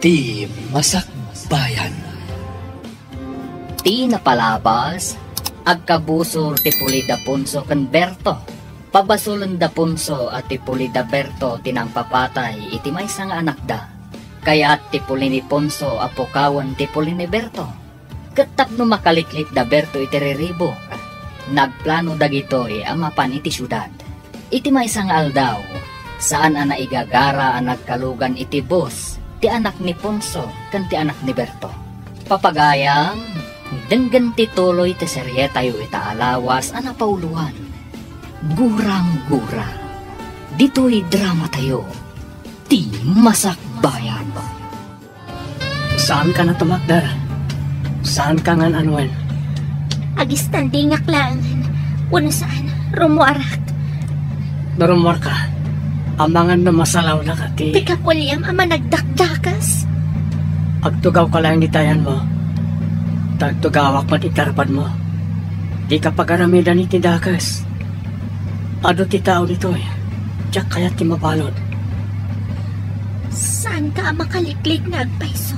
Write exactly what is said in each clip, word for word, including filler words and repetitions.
Ti Masakbayan. Ti napalabas, agkabusor ti puli da Ponso ken Berto. Pabasolen da Ponso a ti puli da Berto ti nangpapatay iti maysa nga anakda. Kayat ti puli ni Ponso a pukawen ti puli ni Berto. Ket tapno makaliklik da Berto iti riribuk, nagplano dagitoy a mapan iti siudad. Iti maysa nga aldaw, saan a naigagara a nagkalugan iti bus ti anak ni Ponso ken ti anak ni Berto. Papagayam, denggen ti tuloy ti serietayo ita a lawas a napauloan. Gurang-gura. Ditoy dramatayo, Ti Masakbayan. Saanka a tumakder. Saanka nga an-anuen. Agistandingak laengen. Wenno saan, rummuarak. No rummuarka, amangan no masalawnak ti Ti kapuliam a managdakdakas. Agtugawka laeng iti ayanmo. Ta agtugawak met iti arpadmo. Dika pagaramidan iti dakes. Adu ti tao ditoy. Diak kayat ti mabalud. Saanka a makaliklik nga agpayso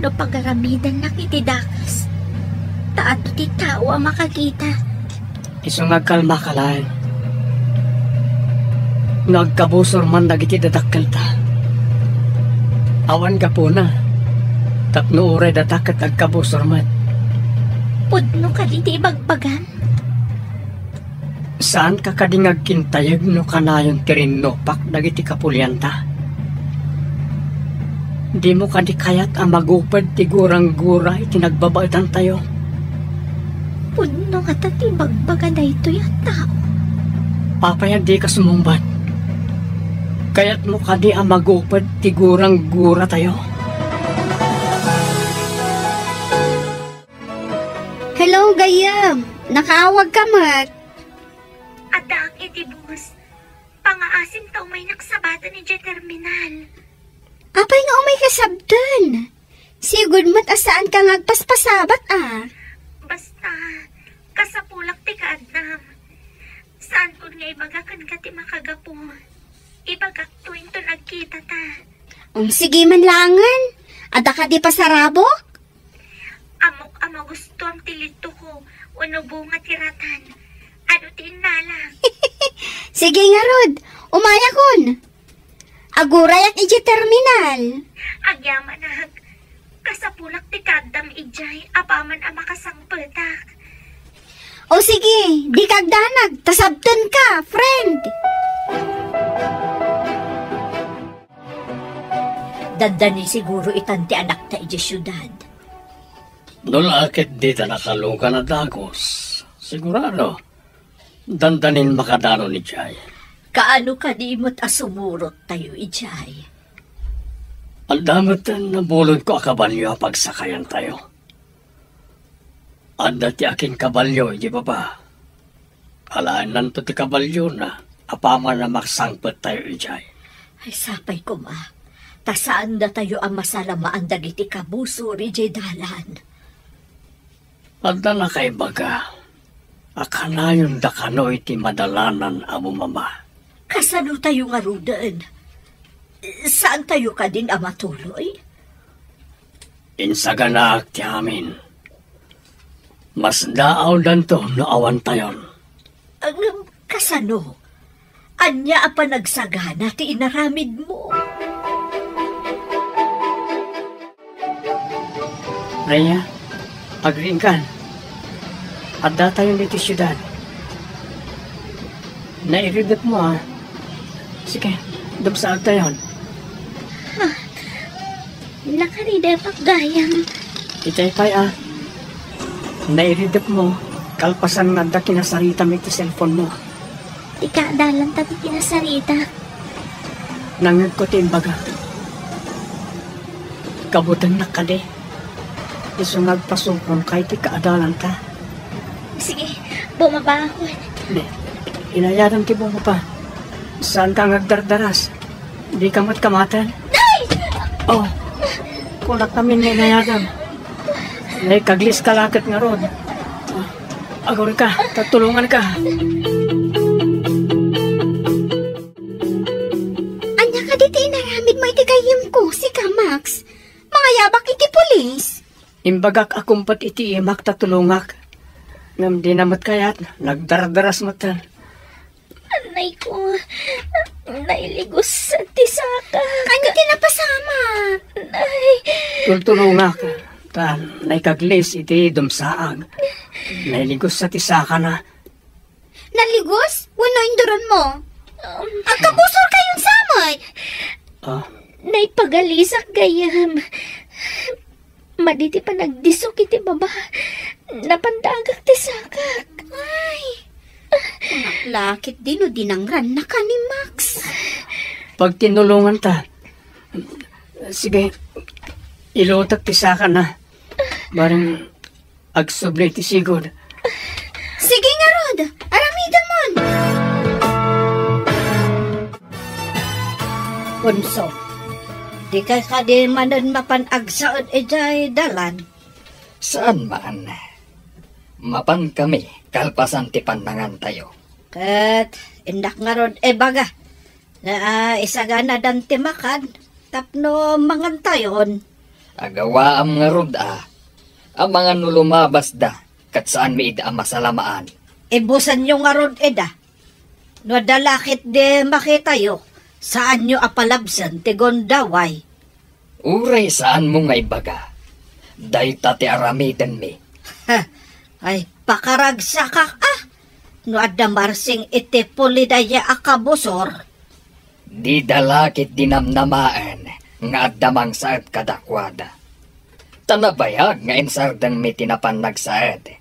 no pagaramidannak iti dakes. Ta adu ti tao a makakita. Isu nga agkalmaka laeng. No agkabusor man dagiti dadakkelta, awan gapuna. Tapno uray data ket agkabusor met. Pudno kadi ti ibagbagam? Saanka kadi nga agkintayeg no kanayon ti rinnupak dagiti kapulianta? Dimo kadi kayat a maguped ti gurang-gura iti nagbabaetantayo? Pudno ngata ti ibagbaga daytoy a tao. Apay a dika sumungbat? Kayatmo kadi a maguped ti gurang-guratayo? Hello, gayyem. Nakaawagka met. Addaak iti bus. Pangaasim ta umaynak sabaten idiay terminal. Apay nga umayka sabten? Sigud met a saanka nga agpaspasabat a. Basta, kasapulak ti kaaddam. Saankon nga ibaga kenka ti makagapu. Ibagakto inton agkitata. Um, sige man laengen. Adda kadi pasarabok? Ammok a magustuam ti litoko wenno bunga ti ratan. Adu ti innala. Sige ngarud, umayakon. Agurayak idiay terminal. Agyamanak. Kasapulak ti kaaddam idiay apaman a makasangpetak. O sige, dika agdanag, ta sabtenka, friend. Dandani siguro itan ti anakta idiay siudad. No la ket dita nakalugan a dagus, sigurado, dandanin makadanon idiay. Kaano kadi met a sumurottayo idiay? Adda met nabulodko a kabalio a pagsakayantayo. Adda ti akinkabalio idiay baba. Alaennanto ti kabaliona apaman a maksangpettayo idiay. Ay, sapay koma, ta saandatayo a masalamaan dagiti kabusor idiay dalan. Adda nakaibaga a kanayonda kano iti madalanan a bumaba. Kasanotayo ngaruden? Saantayo kadin a matuloy? Insaganaak ti amin. Mas daawdanto no awantayon. Ngem kasano? Ania a panagsagana ti inaramidmo? Rhea, agriingkan. Addatayon iti siudad. Nairidepmo, a. Sige, dumsaagtayon. Ha? Nakaridepak gayam. Itay pay, a. Nairidepmo, kalpasan nga adda kinasaritam iti cellphone mo. Ti kaadalanta ti kinasaritak. Nangngegko ti imbaga. Kabutennak kadi. Isu nga agpasukonka iti kaadalanta. Sige, bumaba ako. Di, inayadam ti bumaba. Saanka nga agdardaras? Dika met kamaten? Nay! Oh, kunak kami nga inayadam. Nay, kaglis ka laket ngarud. Agurika, tatulungan ka. Ania kadi ti inaramidmo iti gayyemko, sika, Max? Max. Mangayabak iti pulis. Imbagak a kumpet iti imak ta tulongak. Ngem dina met kayat, nagdardaras met. Anay ko, nailigus ti saka. Ania ti napasamak? Nay. Tultulongak, ta naikaglis iti dumsaag. Nailigus ti sakana. Naligos? Wenno induron mo? Um, Agkabusor kayon sa met. Ah. Naipagalisak gayam. Madi ti panagdisok iti baba. Napandagak ti sakak. Ay. Kunak la ket di no dinangran naka ni Max. Pagtinulongan ta. Sige, ilutek ti sakana. Bareng agsubli ti sigud. Sige ngarud, aramidemon. Bunso, dikay kadi manen mapan agsaed idiay dalan? Saan man. Mapan kami kalpasan ti pannangantayo. Ket innak ngarud ibaga nga, ah, isaganadan ti makan tapno mangantayon. Agawaam ngarud a, amangan no lumabasda ket saanmi ida a masalamaan. Ibusenyo ngarud ida. No adda la ketdi makitayo, saanyo a palabsen ti gundaway. Uray saanmo nga ibaga, dayta ti aramidenmi. Ha, ay, pakaragsakak a. No adda marsing iti pulidaya a kabusor. Dida la ketdi namnamaen nga adda mangsaed kadakuada. Ta nabayag nga insardengmi ti napan nagsaed.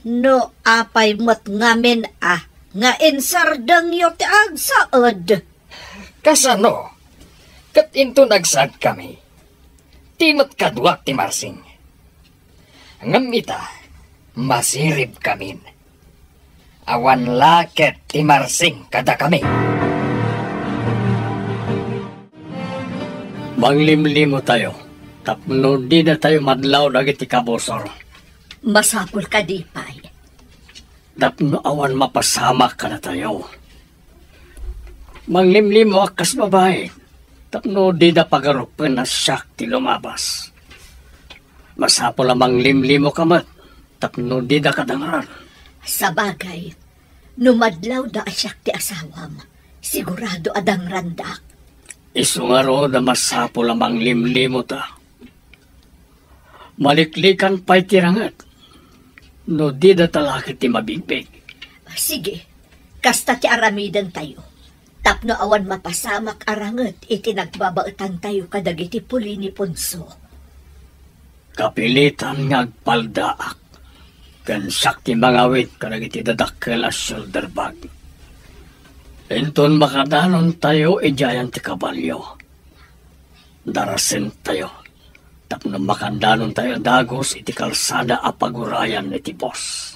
No apay met ngamin a nga insardengyo ti agsaed? Kasano? Ket inton agsaedkami, ti met kaduak ti marsing. Ngem ita, masiribkamin. Awan la ket ti marsing kadakami. Manglimlimotayo tapno dinatayo madlaw dagiti kabusor. Masapul kadi pay. Tapno awan mapasamak kadatayo. Manglimlimoak kas babai, tapno dida pagarupen a siak ti lumabas. Masapul a manglimlimoka met, tapno dida kadangran. Sabagay, no madlawda a siak ti asawam, sigurado a dangrandak. Isu ngarud a masapul a manglimlimota. Maliklikan pay ti ranget no dida talaki ti mabigbig. Sige, kasta ti aramidentayo, tapno awan mapasamak a ranget iti nagbabaetantayo kadagiti puli ni Ponso. Kapilitan nga agpaldaak, ken siak ti mangawid kadagiti dadakkel a shoulder bag. Inton makadanontayo idiayan ti kabalio, darasentayo tapno makandanontayo dagus iti kalsada a pagurayan iti bus.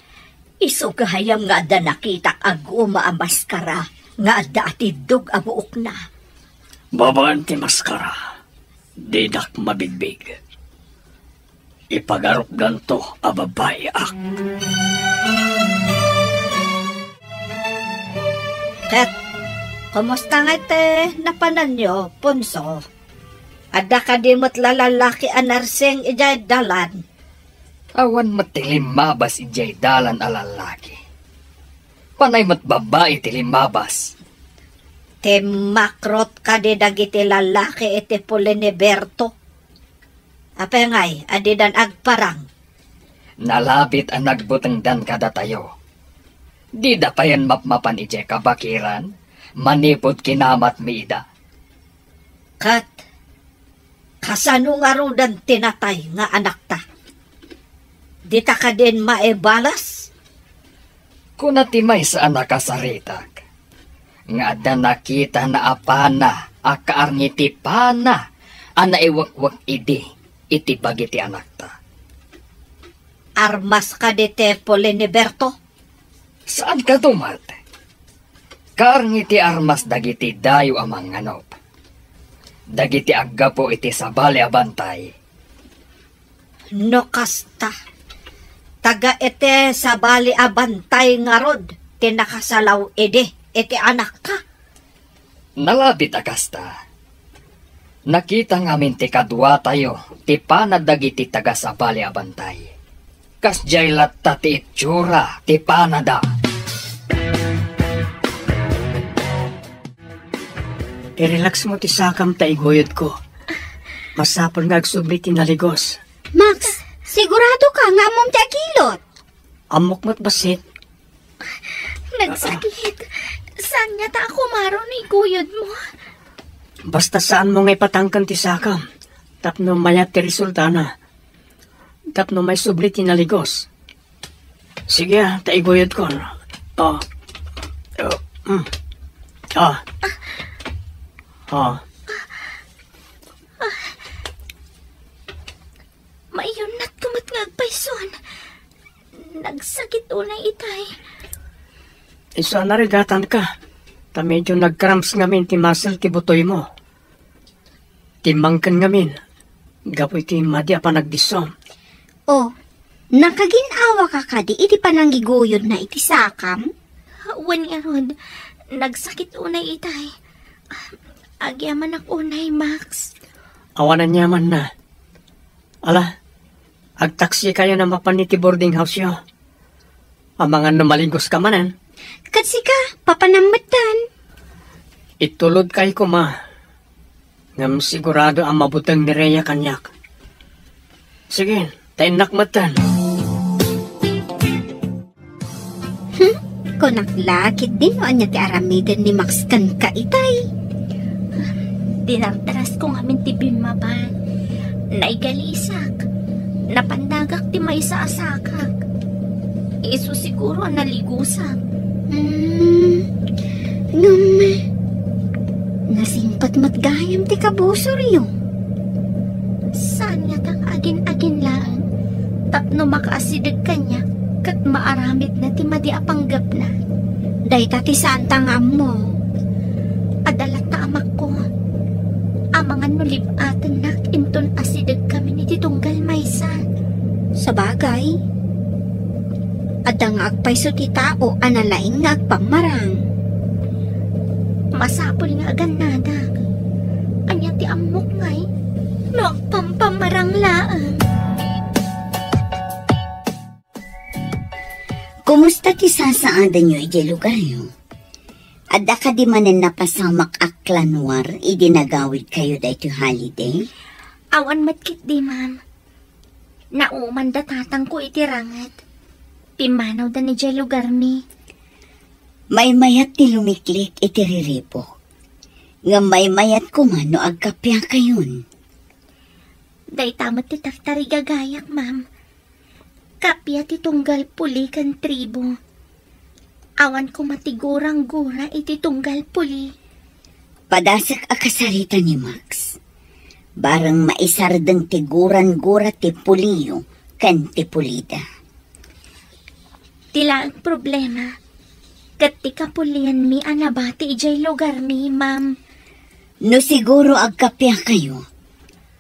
Isu gayam nga adda nakitak a guma a maskara nga adda atiddog a buokna. Babaen ti maskara, didak mabigbig. Ipagarupdanto a babaiak. Ket, kumusta ngay ti napananyo, Ponso? Adda kadi met la lallaki a narsing idiay dalan? Awan met ti limmabas idiay dalan a lallaki. Panay met babbai ti limmabas. Timmakrot kadi dagiti lallaki iti puli ni Berto? Apay ngay a didan agparang? Nalabit a nagbutengdan kadatayo. Dida payen mapmapan idiay kabakiran manipud kinamatmi ida. Ket kasano ngaruden ti natay nga anakta? Dita kadin maibalas? Kuna ti maysa a nakasaritak nga adda nakitana a pana a kaarngi ti pana a naiwekwek idi iti bagi ti anakta. Armas kadi ti puli ni Berto? Saan kadi met? Kaarngi ti armas dagiti dayo a mangnganup, dagiti aggapu iti sabali a bantay. No kasta, taga iti sabali a bantay ngarud ti nakasalaw idi iti anakka? Nalabit a kasta. Nakita ngamin ti kaduatayo ti panad dagiti taga-sabali a bantay. Kasdiay latta ti itsura ti panada. I-relax mo ti sakam ta iguyodko. Masapul nga agsubli ti naligos. Max, sigurado ka nga ammom ti agilot? Ammok met bassit. Nagsakit. Saan nga ta ako maro no iguyod mo? Basta saan mo nga ipatangken ti sakam. Tapno mayat ti resultana. Tapno maisubli ti naligos. Sige, ah, ta iguyodkon. Oh. Oh. Mm. Ah. Ah. Maiyunnatko met nga agpayson. Nagsakit unay itay. Isu a narigatanka. Ta medyo nag-cramps ngamin ti muscle ti butoymo. Timmangken ngamin, gapu iti madi a panagdisso. Oh, nakagin-awaka kadi iti panangiguyodna iti sakam? Wen ngarud, nagsakit unay itay. Agyamanak unay, Max. Awan aniamanna. Ala, agtaksikayo a mapan iti boarding house-yo. Amangan no maligos ka manen. Ket sika, papanam metten. Itulodkay koma. Ngem sigurado a mabuteng ni Rhea kaniak. Sige, ta innak metten. Hmm? Kunak la ketdi no ania ti aramiden ni Max kenka itay. Dinardaras ko ngamin ti bimmaba. Naigalisak. Napandagak ti maysa a sakak. Isu siguro a naligusak. Hmm. Ngem, nasingpet met gayam ti kabusoryo. Saan nga ta agin-agin laeng tapno makaasideg kaniak ket maaramidna ti madi a panggepna. Dayta ti saanta nga ammo. Adda latta amakko. Amangan no lib-atennak inton asidegkamin iti tunggal maysa. Sabagay, adda nga agpayso ti tao a nalaing nga agpammarang. Masapul nga agannadak. Ania ti ammok ngay no agpampammarang laeng? Kumusta ti sasaadanyo idiay lugaryo? Adda kadi manen napasamak a klanuar idi nagawidkayo daytoy holiday? Awan met ketdi, ma'am. Nauman da tatangko iti ranget. Pimmanawda idiay lugarmi. Maymayat ti lumiklik iti riribuk. Ngem maymayat koma no agkapiakayon. Dayta met ti tartarigagayak, ma'am. Kappia ti tunggal puli ken tribo. Awan koma ti gurang-gura iti tunggal puli. Padasek a kasarita ni Max. Bareng maisardeng ti gurang-gura ti puliyo ken ti pulida. Ti laeng problema, ket ti kapulianmi a nabati idiay lugarmi, ma'am. No siguro agkapiakayo,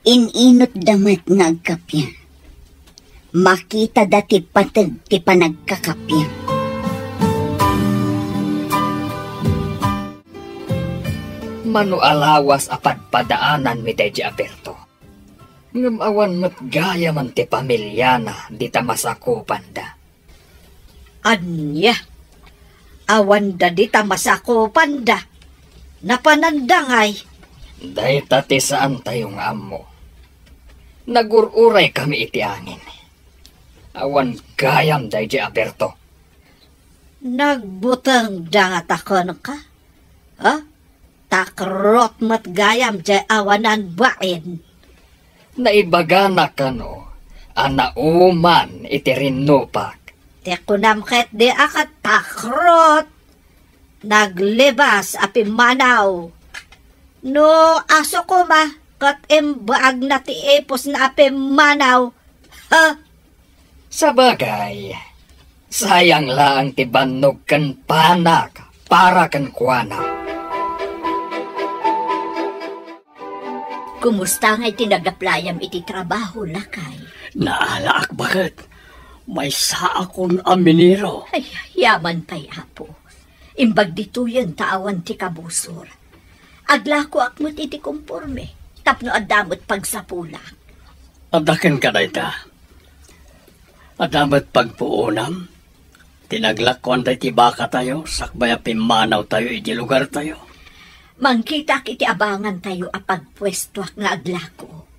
in-inutda met nga agkapia. Makitada ti pateg ti panagkakapia. Mano a lawas a padpadaananmi daydi a Berto. Ngem awan met gayamen ti pamiliana dita masakupanda. Ania? Awanda dita masakupanda? Napananda ngay? Dayta ti saantayo nga ammo. Nagur-uraykami iti angin. Awan gayam daydi a Berto. Nagbutengda ngata kenka? Ha? Takrot met gayam diay awanan bain. Naibagana kano a nauman iti rinnupak. Ti kunam ketdi a ket takrot. Naglibas a pimmanaw. No aso koma ket imbaagna ti ipusna a pimmanaw. Ha? Sabagay, sayang laeng ti bannog ken panak para kenkuana. Kumusta ngay ti nagaplayam iti trabaho, lakay? Naalaak baket. Maysaakon a minero. Ay, yaman pay, Apo. Imbag ditoyen ta awan ti kabusor. Aglakoak met iti komporme, tapno adda met pagsapulak. Adda kenka dayta. Adda met pagpuonam ti naglakuan dayta bakatayo sakbay a pimmanawtayo iti lugartayo. Mangkitak iti abangantayo a pagpuestoak nga aglako.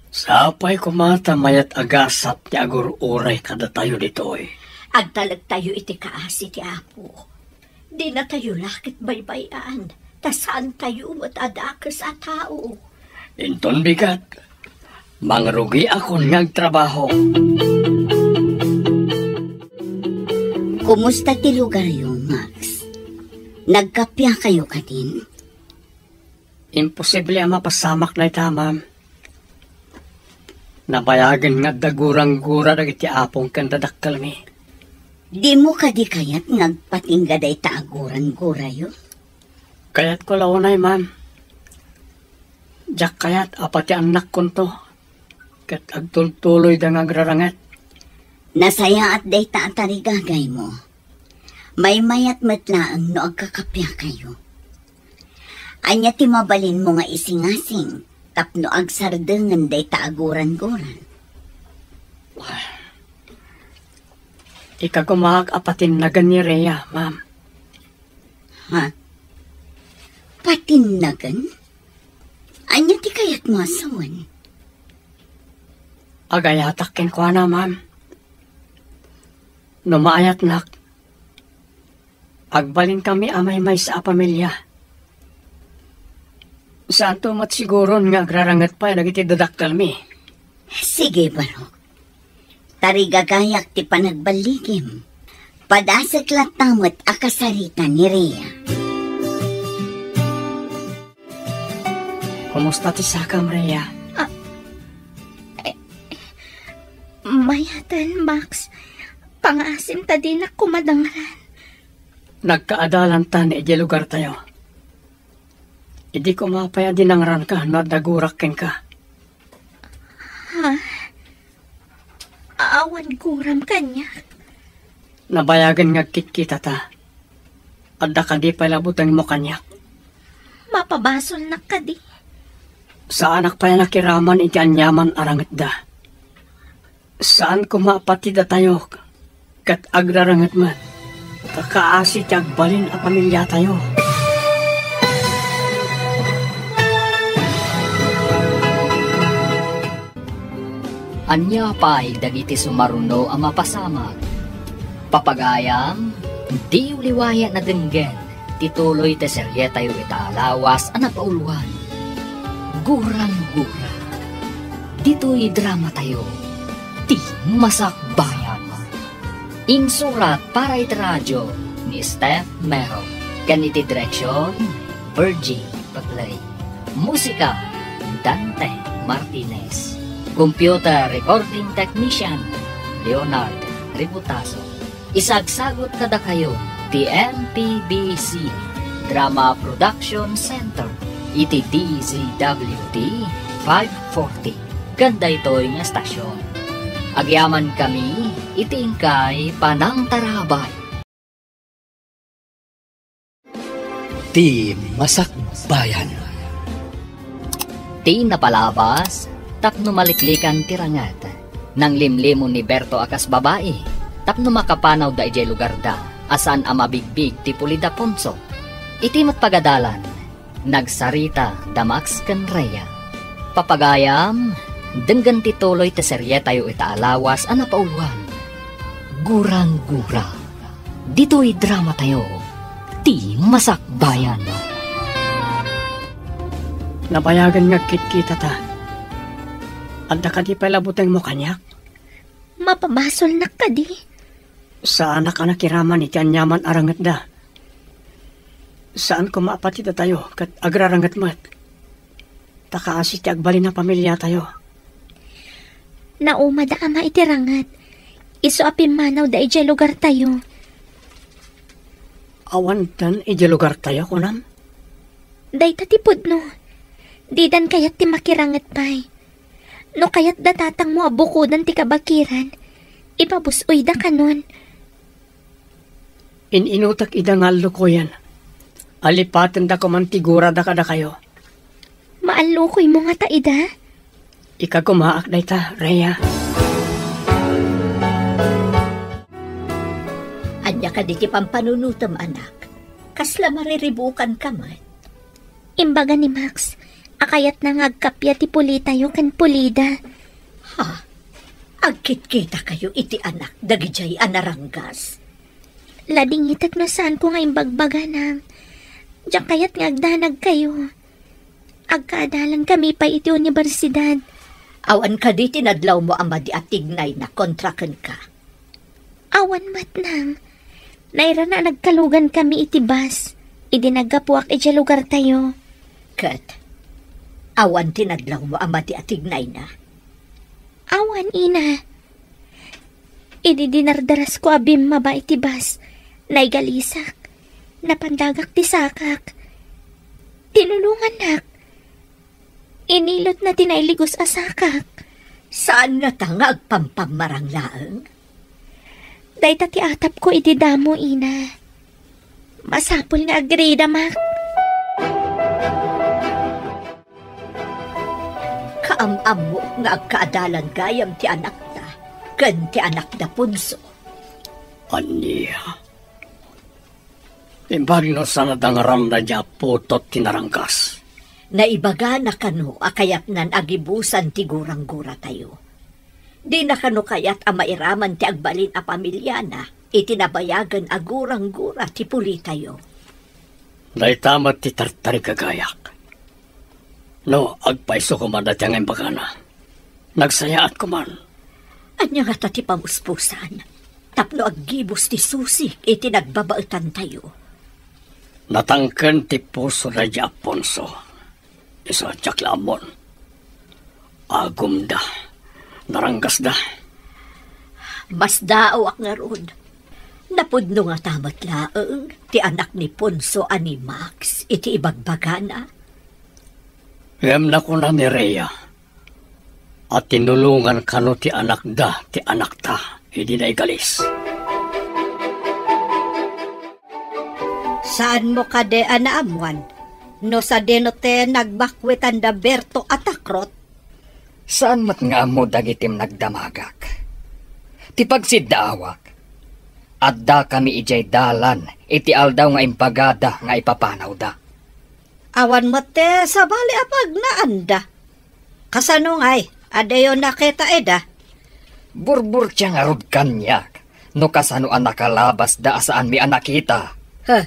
Sapay koma ta mayat a gasat ti agur-uray kadatayo ditoy. Agtalektayo iti kaasi ti Apo. Dinatayo la ket baybay-an, ta saantayo met a dakes a tao. Inton bigat, mangrugiakon nga agtrabaho. Kumusta ti lugaryo, Max? Nagkapiakayo kadin? Imposible a mapasamak dayta, ma'am. Nabayagen nga adda gurang-gura dagiti apong ken dadakkelmi. Dimo kadi kayat nga agpatingga dayta a gurang-gurayo? Kayatko la unay, ma'am. Diak kayat a pati annakkonto ket agtultuloyda nga agraranget. Nasayaat dayta a tarigagaymo. Maymayat met laeng no agkakapiakayo. Ania ti mabalinmo nga isingasing tapno agsardengen dayta a gurang-gura? Ikagumaak a patinnagan ni Rhea, ma'am. Ha? Patinnagan? Ania ti kayatmo a sawen? Agayatak kenkuana, ma'am. No maayatnak, agbalinkami a maymaysa a pamilia. Saanto met siguron nga agraranget pay dagiti dadakkelmi. Sige, Barok. Tarigagayak ti panagballigim. Padasek latta met a kasarita ni Rhea. Kumusta ti sakam, Rhea? Ah, eh, mayaten, Max. Pangaasim ta dinak koma dangran. Nagkaadalantan idiay lugartayo. Idi koma pay a dinangranka no adda gurak kenka. Ha? Awan guram kaniak? Nabayagen nga agkitkitata. Adda kadi pay la butengmo kaniak? Mapabasolnak kadi? Saanak pay a nakiraman iti aniaman a rangetda. Saan koma a pati datayo ket agraranget met. Ta kaasi ti agbalin a pamiliatayo. Ania pay dagiti sumaruno a mapasamak? Papagayam, diyo liwayan a denggen ti tuloy ti serietayo ita a lawas a napauluan, Gurang-gura. Ditoy dramatayo, Ti Masakbayan. Insurat para iti radio ni Steph Mero ken iti direksion, Virgie Paglay. Musika, Dante Martinez. Computer recording technician, Leonard Ributaso. Isagsagut kadakayo ti M P B C Drama Production Center iti D Z W T five forty ken daytoy nga estasion. Agyamankami iti inkay panangtarabay. Ti Masakbayan. Ti napalabas tapno maliklikan ti ranget. Nanglimlimon ni Berto a kas babai tapno makapanawda idiay lugarda a saan a mabigbig ti Pulida Ponso. Iti met pagadalan, nagsarita da Max ken Rhea. Papagayam, denggen ti tuloy ti serietayo ita a lawas a napauluan, Gurang-gura. Ditoy dramatayo, Ti Masakbayan. Nabayagen nga agkitkitata. Adda kadi pay la butengmo kaniak? Mapabasolnak kadi? Saanak a nakiraman iti aniaman a rangetda. Saan koma a pati datayo ket agraranget met. Ta kaasi ti agbalin a pamiliatayo. Naumada ama iti ranget. Isu a pimmanawda idiay lugartayo. Awanten idiay lugartayo, kunam? Dayta ti pudno. Didan kayat ti makiranget pay. No kayat da tatangmo a bukodan ti kabakiran, ipabus-oyda kanon. In-inutek ida nga allukoyen. Alipatenda koman ti gurada kadakayo. Allukoymo ngata ida? Ikagumaak dayta, Rhea. Ania kadi ti pampanunotem, anak? Kasla mariribukanka met? Imbaga ni Max a kayatna nga agkappia ti pulitayo ken pulida. Ha? Agkitkitakayo iti anak dagidiay a naranggas? Ladingitek no saanko nga imbagbaga, Nang. Diak kayat nga agdanagkayo. Agkaadalankami pay iti universidad. Awan kadi ti nadlawmo a madi a tignayna kontra kenka? Awan met, Nang. Nairana a nagkalugankami iti bus idi naggapuak idiay lugartayo. Ket awan ti nadlawmo a madi a tignayna? Awan, ina. Idi dinardarasko a bimmaba iti bus, naigalisak. Napandagak ti sakak. Tinulongannak. Inilotna ti nailigos a sakak. Saan ngata nga agpampammarang laeng? Dayta ti atapko idi damo, ina. Masapul nga agrida, Max. Kaam-ammo nga agkaadalan gayam ti anakta ken ti anakda Ponso. Ania? Imbag no saan a dangaram daydi a putot ti naranggas. Naibagana kano a kayatnan a gibusan ti gurang-guratayo. Dina kano kayat a mairaman ti agbalin a pamiliana iti nabayagen a gurang-gura ti pulitayo. Dayta met ti tartarigagayak. No, agpayso koma dayta nga imbagana. Nagsayaat koman. Ania ngata ti pamuspusan tapno aggibus ti susik iti nagbabaetantayo? Natangken ti puso daydi a Ponso. Isu a diak la ammon. Agumda. Naranggasda. Masdaawak ngarud. Napudno ngata met laeng ti anak ni Ponso a ni Max iti ibagbagana? Ngem nakuna ni Rhea a tinulongan kano ti anakda ti anakta idi naigalis. Saanmo kadi a naammuan no sadino ti nagbakwitanda Berto a takrot? Saan met nga ammo dagiti nagdamagak. Ti pagsiddaawak, addakami idiay dalan iti aldaw nga imbagada nga ipapanawda. Awan met ti sabali a pagnaanda. Kasano ngay, adayo nakita ida? Burburtia ngarud kaniak no kasano a nakalabasda a saanmi a nakita. Huh.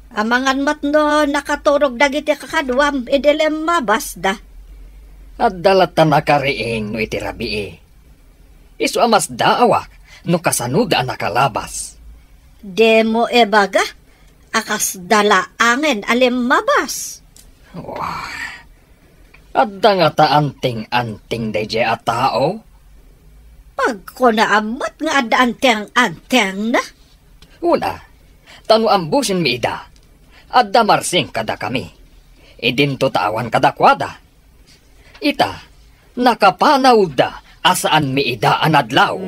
Amangan met no nakaturog dagiti kakaduam idi limmabasda? Adda latta nakariing no iti rabii. Isu a masdaawak no kasanoda a nakalabas. Dimo ibaga a kasda laangen a limmabas? Wah, adda ngata anting-anting daydiay a tao? Pagkunaam met nga adda anteng-antengna? Una, ta no ambusenmi ida, adda marsing kadakami. Idinto ta awan kadakuada. Ita, nakapanawda a saanmi ida a nadlaw.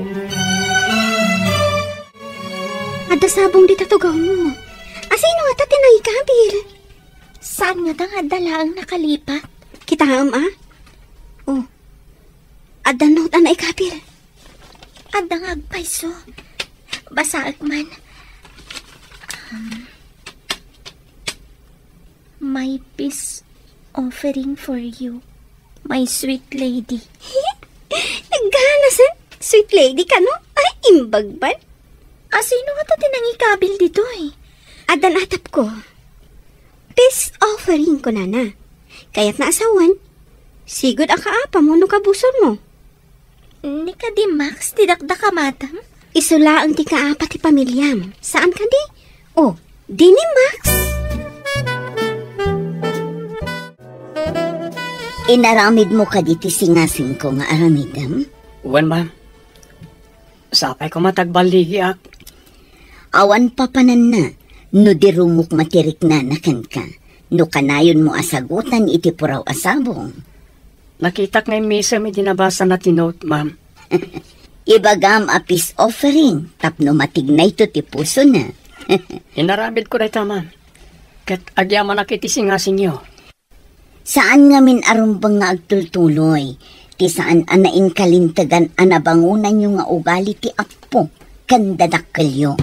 Adda sabong dita tugawmo. Asino ngata ti nangikabil? Saan ngata nga adda laeng nakalipat? Kitaem a? Oh. Adda note a naikabil. Adda nga agpayso. Basaek man. Um, my peace offering for you, my sweet lady. Nagganasen? Sweet lady kano? Ay, imbag man. Asino ngata ti nangikabil ditoy? Addan atapko. Peace offering, kunana. Kayatna a sawen. Sigud a kaapamo no kabusor mo. Ni kadi Max ti dakdakamatam? Isu laeng ti kaapa ti pamiliam. Saan kadi? Oh, di ni Max? Inaramidmo kadi ti singasingko nga aramidem? Wen, ma'am. Sapay koma ta agballigiak. Awan papananna no di rumukma ti riknana kenka, no kanayonmo a sagutan iti puraw a sabong. Nakitak nga immisem idi nabasana ti note, ma'am. Ibagam a peace offering tapno matignayto ti pusona. Inaramidko dayta, ma'am. Ket agyamanak iti singasingyo. Saan ngamin a rumbeng nga agtultuloy ti saan a nainkalintegan a nabangonanyo nga ugali ti Apo ken dadakkelyo.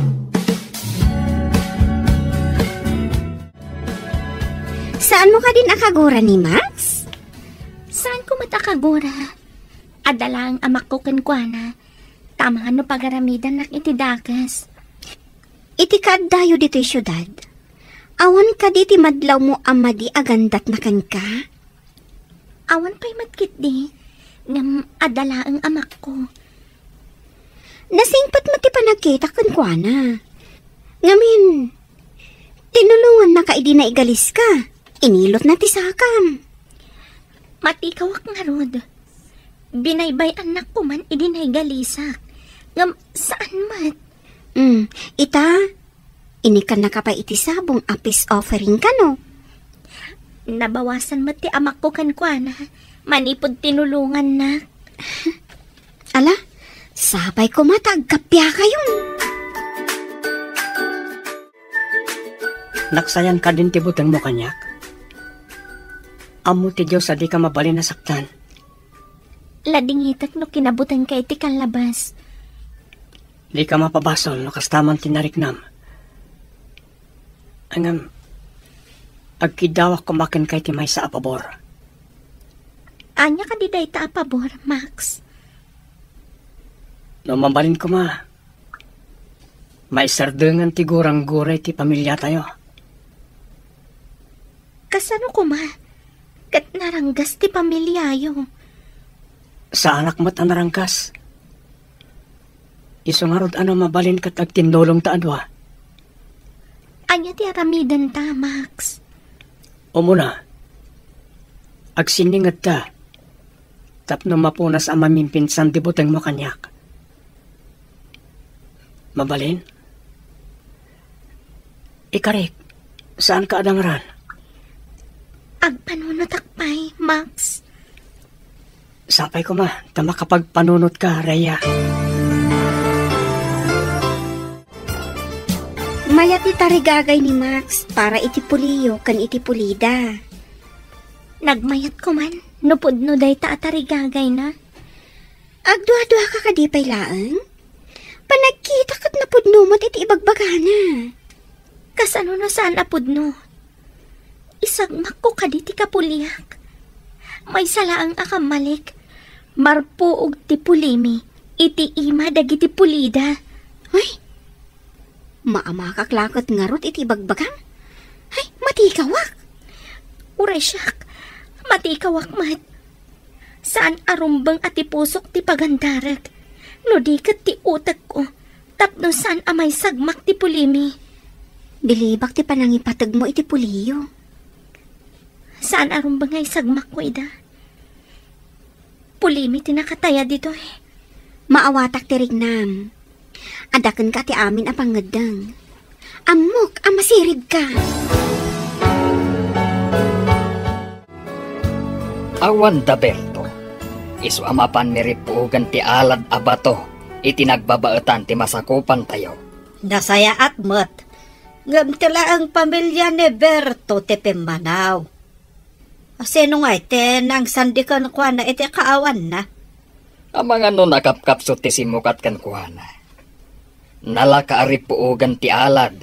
Saanmo kadin a kagura ni Max? Saanko met a kagura. Adda laeng amakko kenkuana. Tama no pagaramidannak iti dakes. Iti kaaddayo ditoy siudad, awan kadi ti madlawmo a madi a gandatna kenka? Awan pay met ketdi, ngem adda laeng amakko. Nasingpet met ti panagkitak kenkuana. Ngamin, tinulongannaka idi naigaliska. Inilotna ti sakam. Matikawak ngarud. Binaybay-annak koman idi naigalisak. Ngem saan met. Hmm, ita, inikannaka pay iti sabong a peace offering kano? Nabawasan met ti amakko kenkuana manipud tinulongannak. Ala, sapay koma ta agkappiakayon. Naksayan kadin ti butengmo kaniak? Ammo ti Dios a dika mabalin a saktan. Ladingitek no kinabutengka iti kallabas. Dika mapabasol no kasta man ti nariknam. Ngem, agkiddawak koma kenka iti maysa a pabor. Ania kadi dayta a pabor, Max? No mabalin koma, maiserdengan ti gurangguray ti pamiliatayo. Kasano koma? Ket naranggas ti pamiliayo. Saanak met a naranggas. Isu ngarud a no mabalin ket agtinnulongta a dua. Ania ti aramidenta, Max? Umuna, agsinningedta tapno mapunas a mamimpinsan ti butengmo kaniak. Mabalin? Ikarik, saanka a dangran? Agpanunotak pay, Max. Sapay koma ta makapagpanunotka, Rhea. Mayat ti tarigagay ni Max para iti puliyo ken iti pulida. Nagmayat koman no pudno dayta a tarigagayna. Agduaduaka kadi pay laeng? Panagkita ket napudno met iti ibagbagana. Kasano no saan a pudno? Isagmakko kadi ti kapuliak. Maysa laeng a kammalik, marpuog ti pulimi iti ima dagiti pulida. Ay, maamakak la ket ngarud iti ibagbagam. Ay, matikawak. Uray siak, matikawak met. Saan a rumbeng a ti pusok ti pagandarek, no di ket ti utekko, tapno saan a maisagmak ti pulimi. Bilibak ti panangipategmo iti puliyo. Saan a rumbeng nga isagmakko ida. Pulimi ti nakataya ditoy. Maawatak ti riknam. Adda kenka ti amin a pangngeddeng. Ammok a masiridka. Awan da Berto. Isu a mapan ni rippuogan ti alad a bato iti nagbabaetan ti masakupantayo. Nasayaat met. Ngem ti laeng pamilia ni Berto ti pimmanaw. Sino ngay ti nangsandi kenkuana iti kaawanna? Amangan no nakapkapsut ti simmukat kenkuana. Nalaka a rippuogan ti alad.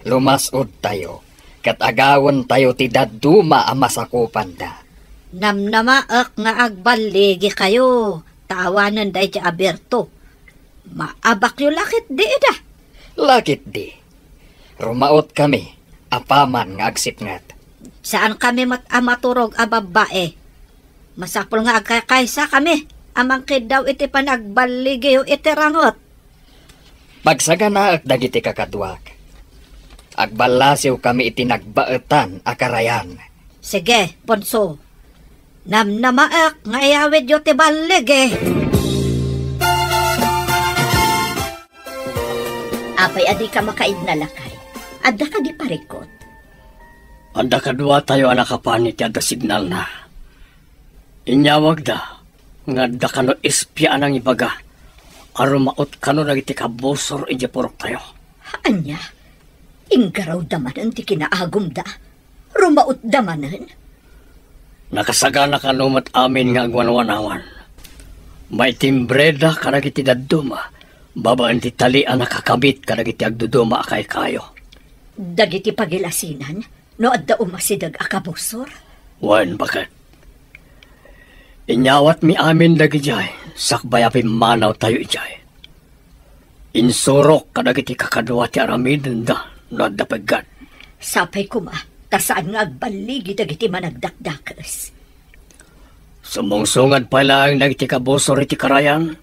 Lumas-odtayo, ket agawentayo ti dadduma a masakupanda. Namnamaek nga agballigikayo, ta awanen daydi a Berto. Maabakyo la ketdi ida. La ketdi. Rumaotkami, apaman nga agsipnget. Saankami met a maturog a babbai. Masapul nga agkakaysakami a mangkiddaw iti panagballigiyo iti ranget. Pagsaganaek dagiti kakaduak. Agballasiwkami iti nagbaetan a karayan. Sige, Ponso. Namnamaek nga iyawidyo ti balligi. Apay a dika makaidna, lakay? Adda kadi parikut? Adda kaduatayo a nakapan iti adda signalna. Inyawagda nga adda kano espia a nangibaga a rumaot kano dagiti kabusor idiay puroktayo. Ania? Inggarawda manen ti kinaagumda? Rumaotda manen? Nakasagana kano met amin nga agwanwanawan. Maitimbreda kadagiti dadduma babaen ti tali a nakakabit kadagiti agduduma a kaykayo. Dagiti pagilasinan, no adda umasideg a kabusor? Wen, baket. Inyawatmi amin dagidiay sakbay a pimmanawtayo idiay. Insurok kadagiti kakadua ti aramidenda no adda peggad. Sapay koma, ta saan nga agballigi dagiti managdakdakes. Sumungsungad pay laeng dagiti kabusor iti karayan,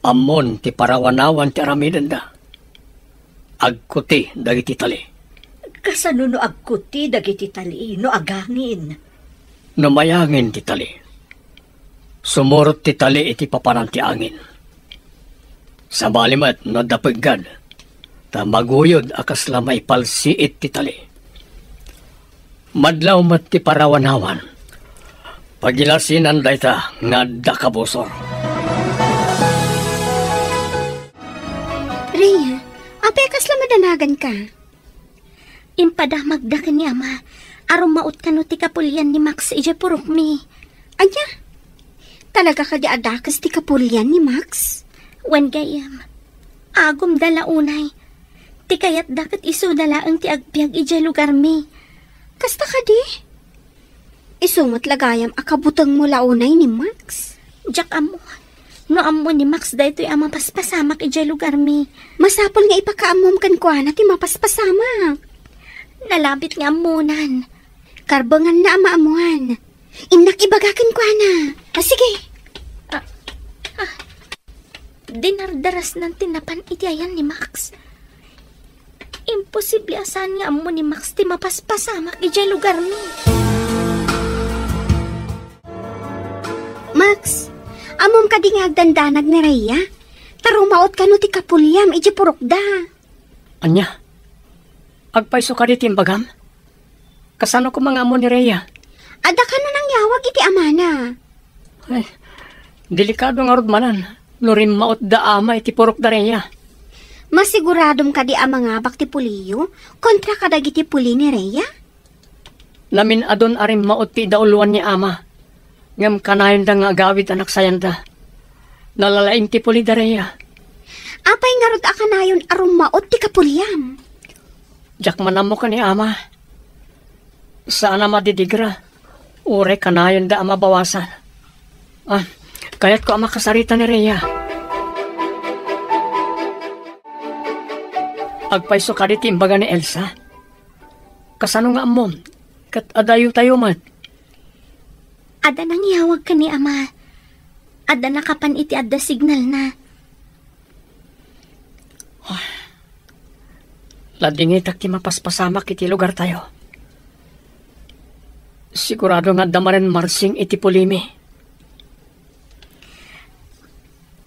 ammon ti parawanawan ti aramidenda. Agkuti dagiti tali. Kasano no agkuti dagiti tali no agangin? No mayangin ti tali, sumurot ti tali iti papanan ti angin. Sabali met no adda peggad, ta maguyod a kasla maipalsiit ti tali. Madlaw met ti parawanawan. Pagilasinan dayta nga adda kabusor. Rhea, apay kasla madanaganka? Impadamagda ken ni Ama a rummaot kano ti kapulian ni Max idiay purokmi. Ania? Talaga kadi a dakes ti kapulian ni Max? Wen, gayyem. Agumda la unay. Ti kayatda ket isuda laeng ti agbiag idiay lugarmi. Kasta kadi? Isu met la gayam a kabutengmo la unay ni Max? Diak ammo. No ammo ni Max daytoy a mapaspasamak idiay lugarmi. Masapul nga ipakaammom kenkuana ti mapaspasamak. Nalabit nga ammonan. Karbenganna a maammoan. Innak ibaga kenkuana. Ah, sige. Ah, ah. Dinardarasnan ti napan iti ayan ni Max. Imposible a saan nga ammo ni Max ti mapaspasamak idiay lugarmi. Max, ammom kadi nga agdandanag ni Rhea? Ta rumaot kano ti kapuliam idiay purokda. Ania? Agpayso kadi ti imbagam? Kasano koma nga ammo ni Rhea? Adda kano nangyawag iti amana? Ay, delikado ngarud manen no rimmaot da ama iti purok da Rhea. Masiguradom kadi a mangabak ti puliyo kontra kadagiti puli ni Rhea? Namin-adon a rimmaot ti idauluan ni ama. Ngem kanayonda nga agawid a nagsayanda. Nalalaing ti puli da Rhea. Apay ngarud a kanayon a rummaot ti kapuliam? Diak man ammo ken ni ama. Saan a madidigra. Uray kanayonda a mabawasan. Ah, kayatko a makasarita ni Rhea. Agpayso kadi ti imbaga ni Elsa? Kasano nga ammom? Ket adayo tayo met. Adda nangyawag ken ni ama. Adda nakapan iti adda signalna. Ladingitak ti mapaspasamak iti lugartayo. Sigurado nga adda manen marsing iti pulimi.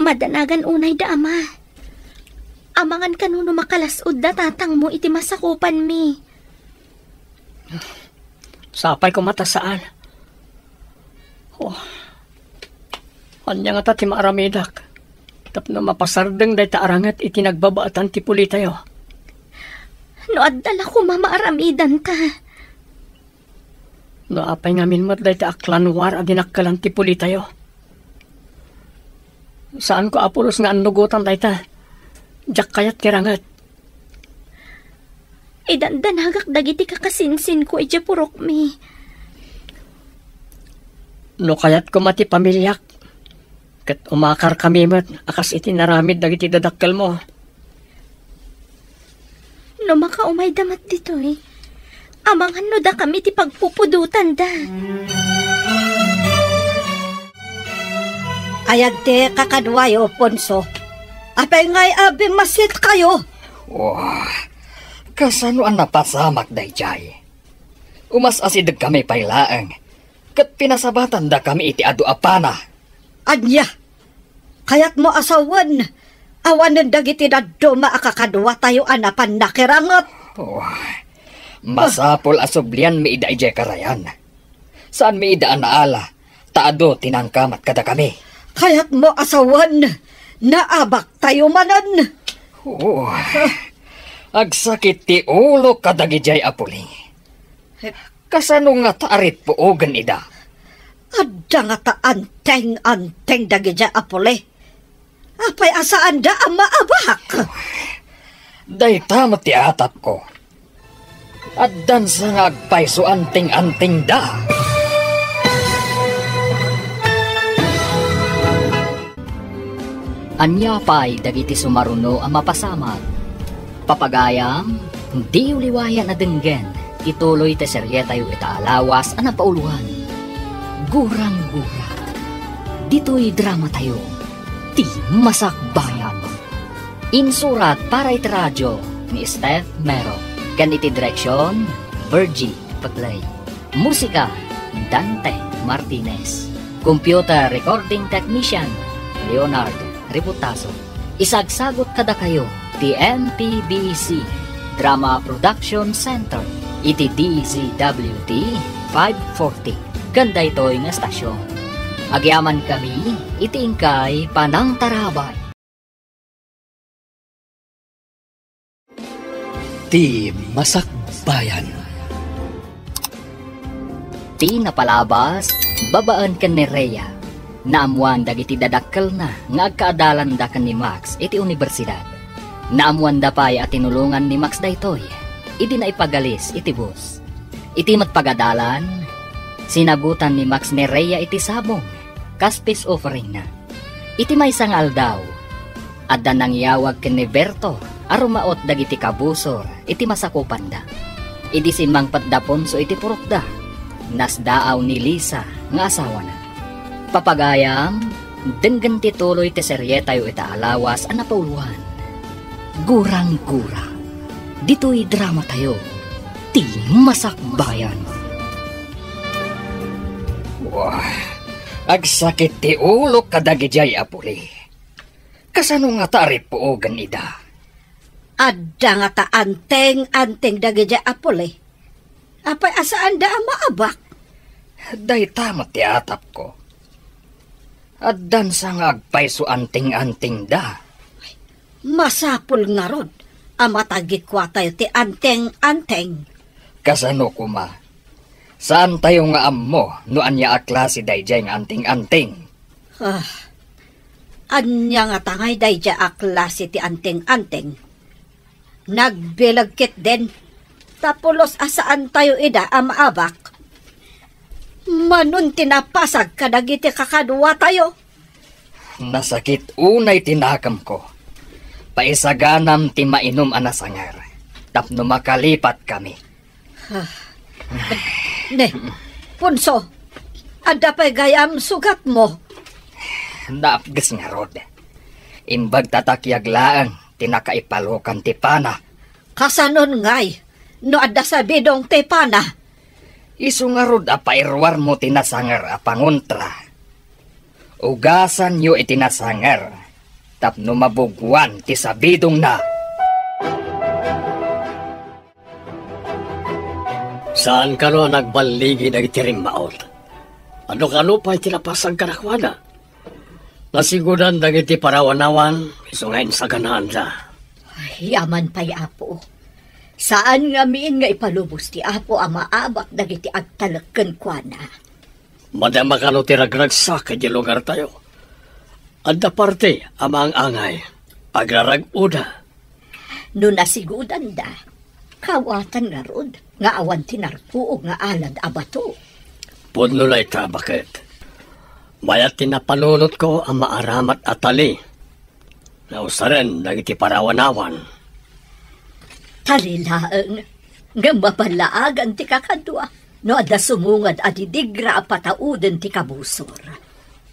Madanagan unay da ama. Amangan kano no makalas-ud da tatangmo iti masakupanmi. Sapay koma ta saan. Oh. Ania ngata ti maaramidak tapno mapasardeng dayta a ranget iti nagbabaetan ti pulitayo? No adda la koma maaramidanta. No apay ngamin met dayta a klanwar a dinakkelan ti pulitayo? Saanko, Apolos, nga annugotan dayta. Diak kayat ti ranget. Idandanagak dagiti kakasinsinko idiay purokmi. No kayat koma ti pamiliak, ket umakarkami met a kas iti naramid dagiti dadakkelmo. No makaumayda met ditoy, amangan no dakami ti pagpupudotanda. Ay, agte kakaduayo, Ponso. Apay ngay a bimmasitkayo? Wah, kasano a napasamak daydiay? Umas-asidegkami pay laeng, ket pinasabatandakami iti adu a pana. Ania? Kayatmo a sawen, awanen dagiti dadduma a kakaduatayo a napan nakiranget? Oh, masapul a sublianmi ida idiay karayan. Saanmi ida a naala, ta adu ti nangkamat kadakami. Kayatmo a sawen, naabaktayo manen? Oh, agsakit ti ulo kadagidiay a puli. Kasano ngata a ritpuogen ida? Adda ngata anteng-anteng dagidiay a puli. Apay a saanda a maabak? Dayta met ti atapko. Addansa nga agpayso anteng-antengda. Ania pay dagiti sumaruno a mapasamak? Papagayam, diyo liwayan a denggen ti tuloy ti serietayo ita a lawas a napauloan. Gurang-gura. Ditoy dramatayo, ti Masakbayan. Insurat para iti radio ni Steph Mero, ken iti direksion, Virgie Paclay. Musika, Dante Martinez. Computer recording technician, Leonard Ributaso. Isagsagot kadakayo ti M P B C Drama Production Center iti D Z W T five forty. Ken daytoy nga estasion, agyamankami iti inkay panangtarabay. Ti Masakbayan. Ti napalabas, babaen ken ni Rhea, naammoan dagiti dadakkelna nga agkaadalanda ken ni Max iti unibersidad. Naammoanda pay a tinulongan ni Max daytoy idi naipagalis iti bus. Iti met pagadalan, sinagutan ni Max ni Rhea iti sabong kas peace offeringna. Iti maysa nga aldaw, adda nangyawag ken ni Berto a rumaot dagiti kabusor iti masakupanda. Idi simmangpet da Ponso iti purokda, nasdaaw ni Lisa nga asawana. Papagayam, denggen ti tuloy ti serietayo ita a lawas a napauloan. Gurang-gura. Ditoy dramatayo, ti Masakbayan. Wah, agsakit ti ulok kadagidiay a puli. Kasano ngata a ripuogen ida? Adda ngata anteng-anteng dagidiay a puli. Apay a saanda a maabak? Dayta met ti atapko. Addansa nga agpayso anteng-antengda. Masapul ngarud a matagikuatayo ti anteng-anteng. Kasano koma? Saantayo nga ammo no ania a klase daydiay nga anteng-anteng. Ah, ania ngata ngay daydiay a klase ti anteng-anteng? Nagbileg ketdin, ta pulos a saantayo ida a maabak. Manon ti napasag kadagiti kakaduatayo. Nasakit unay ti nakemko. Paisaganam ti mainum a nasanger tapno makalipatkami. Ah. Ne, Ponso, adda pay gayam sugatmo? Naapges ngarud. Imbag ta takiag laeng ti nakaipalokan ti pana. Kasanon ngay no adda sabidong ti pana? Isu ngarud a pairuarmo ti nasanger a pangontra. Ugasanyo iti nasanger tapno mabuguan ti sabidongna. Saan kano a nagballigi dagiti rimmaot? Ano kano pay ti napasag kadakuada? Nasigudan dagiti parawanawan isu nga insaganaanda. Ay, aman pay, Apo. Saan ngamin nga ipalubos ti Apo a maabak dagiti agtalek kenkuana. Madama kano ti ragragsak iti lugartayo. Adda parte a maang-angay, agrarag-oda. No nasigudanda, kawatan ngarud nga awan ti narpuog nga alad a bato. Pudno dayta, baket. Mayat ti napanunotko a maaramat a tali. Nausaren dagiti parawanawan. Tali laeng nga maballaagan ti kakadua no adda sumungad a didigra a patauden ti kabusor.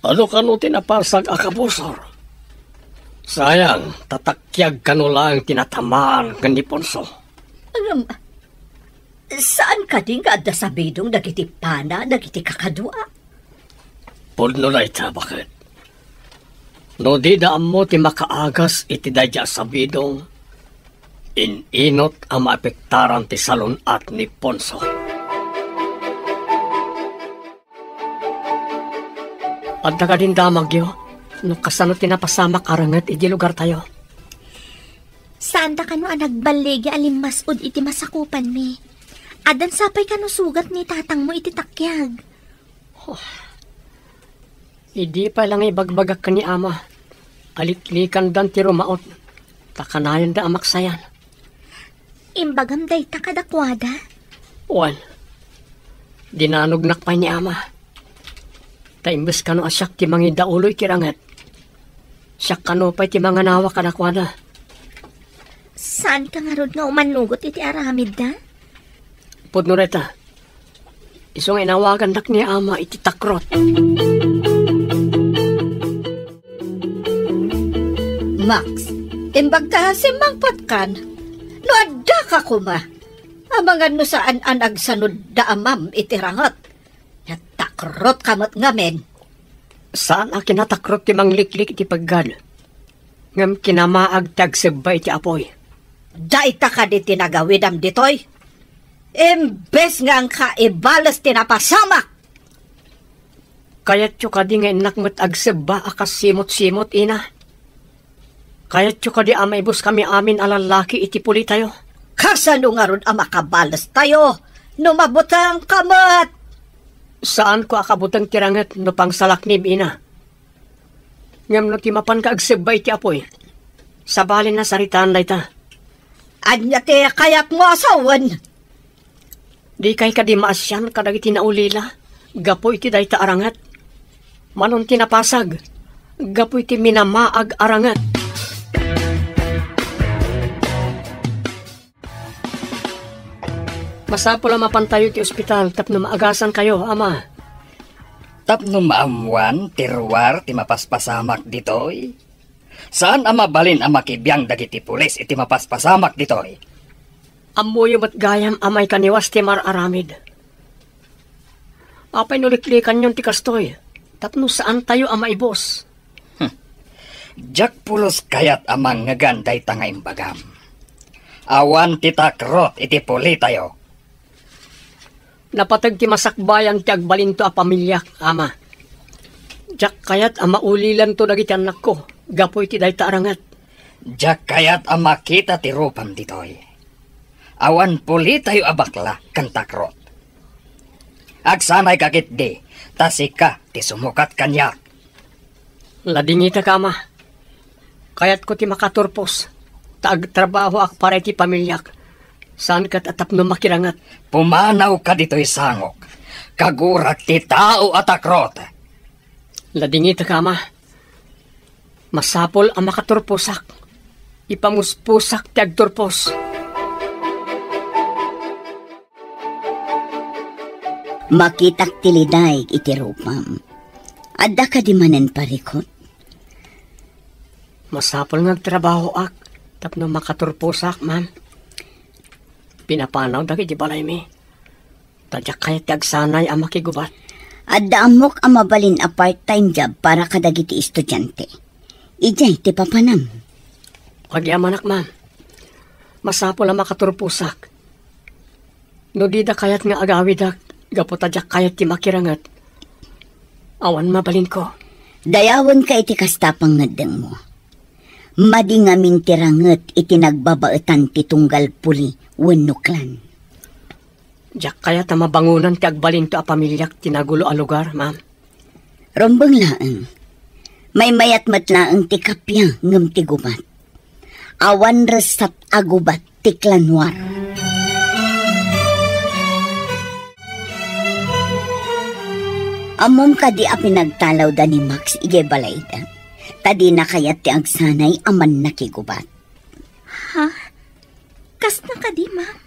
Ano kano ti napasag a kabusor? Sayang, ta takiag kano laeng ti natamaan ken ni Ponso. Ngem, saan kadi nga adda sabidong dagiti pana dagiti kakadua? Pudno dayta, baket. No dida ammo ti makaagas iti daydi a sabidong, in-inot a maapektaran ti salun-at ni Ponso. Adda kadin damagyo no kasano ti napasamak a renget iti lugartayo? Saanda kano a nagballigi a limmas-od iti masakupanmi? Addan sapay kano sugat ni tatangmo iti takiag? Oh, Idi pay la nga ibagbagak ken ni Ama, aliklikandan ti rumaut, ta kanayonda a maksayan. Imbagam dayta kadakuada? Wen, dinanognak pay ni Ama. Ta imbes kano a siak ti mangidaulo iti ranget, siak kano pay ti manganawa kadakuada. Saanka ngarud nga umanugot iti aramidda? Pudno dayta. Isu nga inawagannak ni Ama iti takrot. Max, imbag ta simmangpatkan, no addaka koma, amangan no saan a nagsanudda amam iti ranget. Natakrot ka met ngamin. Saan a kinatakrot ti mangliklik iti peggad, ngem kinamaag ti agsebba iti apuy. Dayta kadi ti nagawidam ditoy? Imbes nga angka ibales ti napasamak. Kayatyo kadi nga innak met agsebba a kas simot-simot, ina? Kayatyo kadi a maibuskami amin a lallaki iti pulitayo? Kasano ngarud a makabalestayo no mabutengka met? Saanko a kabuteng ti ranget no pangsalaknim, ina. Ngem no ti mapanka agsebba iti apuy, sabalin a saritaan dayta. Ania ti kayatmo a sawen? Dikay kadi maasian kadagiti naulila gapu iti dayta a ranget? Manon ti napasag gapu iti minamaag a ranget. Masapul a mapantayo iti ospital tapno maagasankayo, Ama. Tapno maammuan ti ruar ti mapaspasamak ditoy? Saan a mabalin a makibiang dagiti pulis iti mapaspasamak ditoy? Ammoyo met gayam a maikaniwas ti mar-aramid. Apay no liklikanyon ti kastoy, tapno saantayo a maibus? Hmm. Diak pulos kayat a mangngegan dayta nga imbagam. Awan ti takrot iti pulitayo. Napateg ti masakbayan ti agbalinto a pamiliak, Ama. Diak kayat a maulilanto dagiti annakko gapu iti dayta a ranget. Diak kayat a makita ti rupam ditoy. Awan pulitayo a bakla ken takrot. Agsanayka ketdi, ta sika ti sumukat kaniak. Ladingitak, Ama. Kayatko ti makaturpos, ta agtrabahoak para iti pamiliak. Saan ket a tapno makiranget. Pumanawka ditoy sangok. Kagurak ti tao a takrot. Ladingitak, Ama. Masapul a makaturposak. Ipamuspusak ti agturpos. Makitak ti lidaig iti rupam. Adda kadi manen parikut? Masapul nga agtrabahoak tapno makaturposak, ma'am. Pinapanaw dagiti balaymi. Ta diak kayat ti agsanay a makigubat. Adda ammok a mabalin a part-time job para kadagiti estudiante. Idiay ti papanam. Agyamanak, ma'am. Masapul a makaturposak. No dida kayat nga agawidak, gapu ta diak kayat ti makiranget, awan mabalinko. Dayawenka iti kasta pangngeddengmo. Madi ngamin ti ranget iti nagbabaetan ti tunggal puli wenno klan. Diak kayat a mabangonan ti agbalinto a pamiliak ti nagulo a lugar, ma'am. Rumbeng laeng. Maymayat met laeng ti kappia ngem ti gubat. Awan ressat a gubat ti klan War. Ammom kadi a pinagtalawda ni Max idiay balayda, ta dina kayat ti agsanay a mannakigubat. Ha? Kasna kadi, ma'am?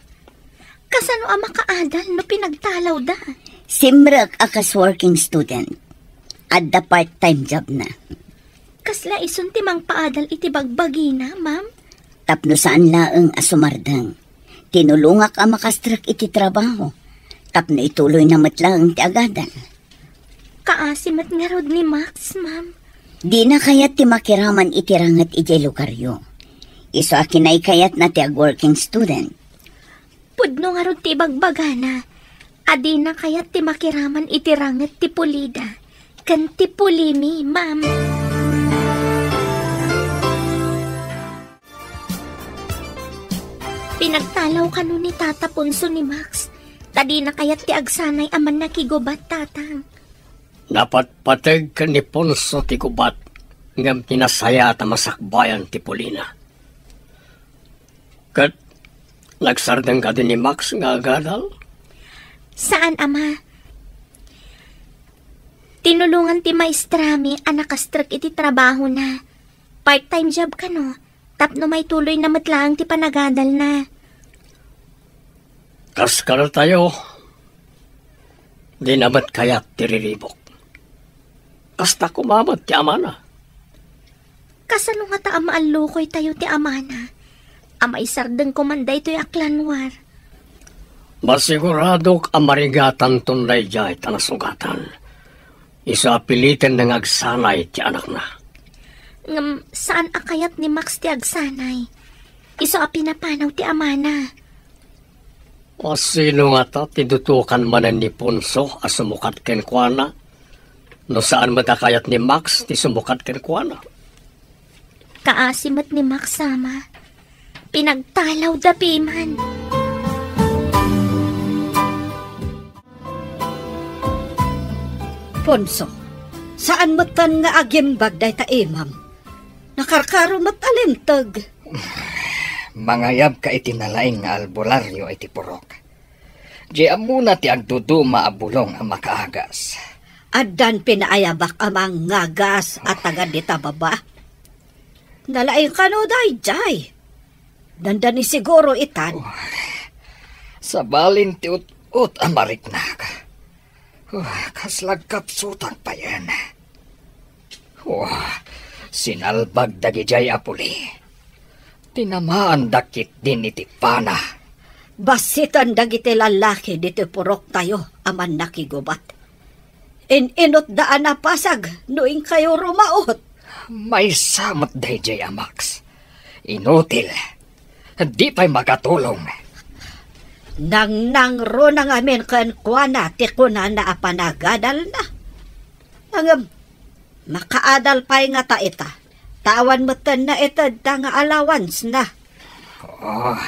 Kasano a makaadal no pinagtalawda? Simrek a kas working student. Adda part-time job na. Kasla isun ti mangpaadal iti bagbagina, ma'am? Tapno saan laeng a sumardeng. Tinulongak a makastrek iti trabaho. Tapno ituloyna met laeng ti agadal. Kaasi met ngarud ni Max, ma'am. Dina kayat ti makiraman iti ranget idiay lugaryo. Isu a kinaykayatna ti ag-working student. Pudno ngarud ti ibagbagana a dina kayat ti makiraman iti ranget ti pulida ken ti pulimi, ma'am. Pinagtalaw kano ni Tata Ponso ni Max, ta dina kayat ti agsanay a mannakigubat, Tatang. Napatpateg ken ni Ponso ti gubat, ngem ti nasayaat a masakbayan ti pulina. Ket nagsardeng kadi ni Max nga agadal? Saan, Ama. Tinulongan ti maestrami a nakastrek iti trabahona. Part-time job kano, tapno maituloyna met laeng ti panagadalna. Kas kadatayo, dina met kayat ti riribuk. Kasta koma met ti amana. Kasano ngata a maallukoytayo ti amana? A maisardeng koman daytoy a clan war. Masiguradok a marigatanton daydiay ta nasugatan. Isu a piliten nga agsanay ti anakna. Ngem saan a kayat ni Max ti agsanay. Isu a pinapanaw ti amana. A sino ngata ti dutokan manen ni Ponso a sumukat kenkuana? No saan met a kayat ni Max ti sumukat kenkuana? Kaasi met ni Max, Ama. Pinagtalawda piman. Ponso, saan metten nga agimbag dayta imam. Nakarkaro met a linteg. Mangayabka iti nalaing nga albularyo iti purok. Diay ammona ti agduduma a bulong a makaagas. Addan pinaayabak a mangagas a taga dita baba. Nalaing kano daydiay. Dandani siguro itan. Oh, sabalin ti ut-ot a mariknak. Oh, kasla agkapsutang payen. Oh, sinalbag dagidiay a puli. Tinamaanda ketdin iti pana. Bassitan dagiti lallaki ditoy puroktayo a mannakigubat. In-inutda a napasag no inkayo rumaot. Maysa met daydiay a Max. Inutil. Di pay makatulong. Nangnangruna ngamin kenkuana ti kunana a panagadalna. Ngem, makaadal pay ngata ita. Ta awan metten naitedda nga allowance na. Oh,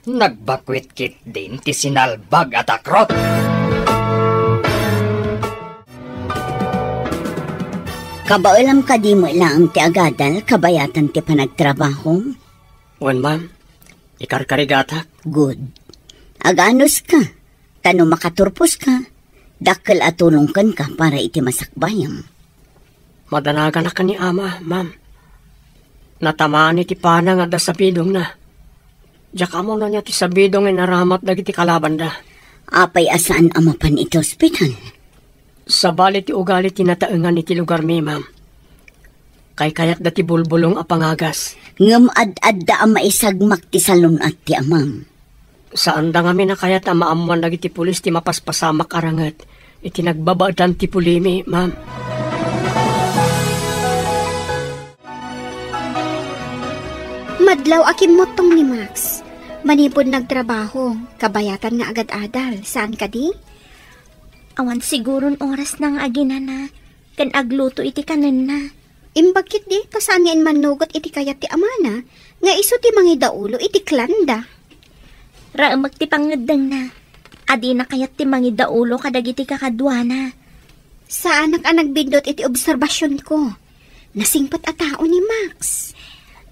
nagbakuit ketdin ti sinalbag a takrot. Kabaelam kadi met laeng ti agadal kabayatan ti panagtrabaho? Wen, ma'am. Ikarkarigatak. Good. Aganuska. Ta no makaturposka, dakkel a tulong kenka para iti masakbayam. Madanaganak ni ama, ma'am. Natamaan iti pana nga adda sabidongna. Diak ammo no ania ti sabidong nga inaramat dagiti kalabanda. Apay a saan a mapan iti ospital? Sabali ti ugali ti nataengan iti lugarmi, ma'am. Kaykayatda ti bulbulong a pangagas. Ngem ad-adda a maisagmak ti salun-at ti amam. Saanda ngamin a kayat a maammoan dagiti pulis ti mapaspasamak a ranget iti nagbabaetan ti pulimi, ma'am. Madlaw a kimmuttong ni Max. Manipud nagtrabaho, kabayatan nga agad-adal, saan kadi? Awan siguron orasna nga aginana ken agluto iti kanenna. Imbag ketdi ta saan nga immannugot iti kayat ti amana nga isu ti mangidaulo iti klanda. Raemek ti pangngeddengna a dina kayat ti mangidaulo kadagiti kakaduana. Saanak a nagbiddut iti obserbasionko. Nasingpet a tao ni Max.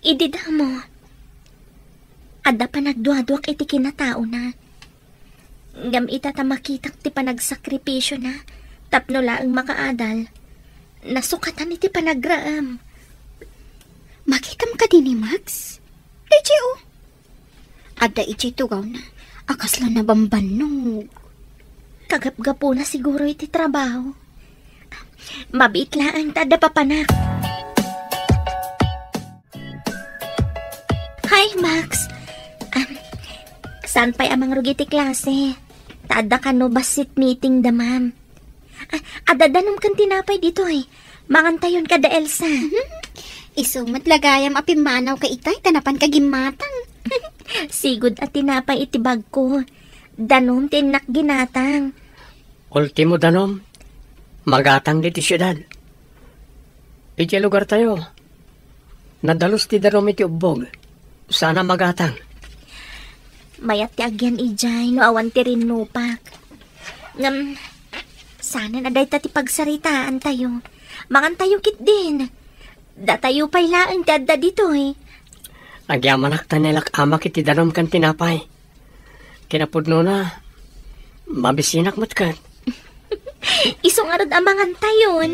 Idi damo, adda panagduaduak iti kinataona. Ngem ita ta makitak ti panagsakripisyona tapno laeng makaadal, nasukatan iti panagraem. Makitam kadi ni Max? Daydiay, o. Adda idiay tugawna a kasla nabambannog. Kagapgapuna siguro iti trabaho. Mabiit laeng ta adda papanak. Hi, Max. Am, saan pay a mangrugi ti klase? Ta adda kano bassit meeting da, ma'am. Ah, adda danom ken tinapay ditoy. Mangantayon kada Elsa. Mhm. Isu met la gayam a pimmanawka itay ta napanka gimmatang. Sigud a tinapay iti bagko. Danom ti innak ginatang. Ultimo danom, magatang ditoy siudad. Idiay lugartayo, nadalus ti danom iti ubbog. Saan a magatang. Mayat ti agyan idiay no awan ti rinnupak. Ngem, Saanen a dayta ti pagsaritaantayo. Mangantayo ketdin. Datayo pay laeng ti adda ditoy. Agyamanak ta nailak-amak iti danum ken tinapay. Kinapudnona, mabisinak met ket. Isu ngarud a mangantayon.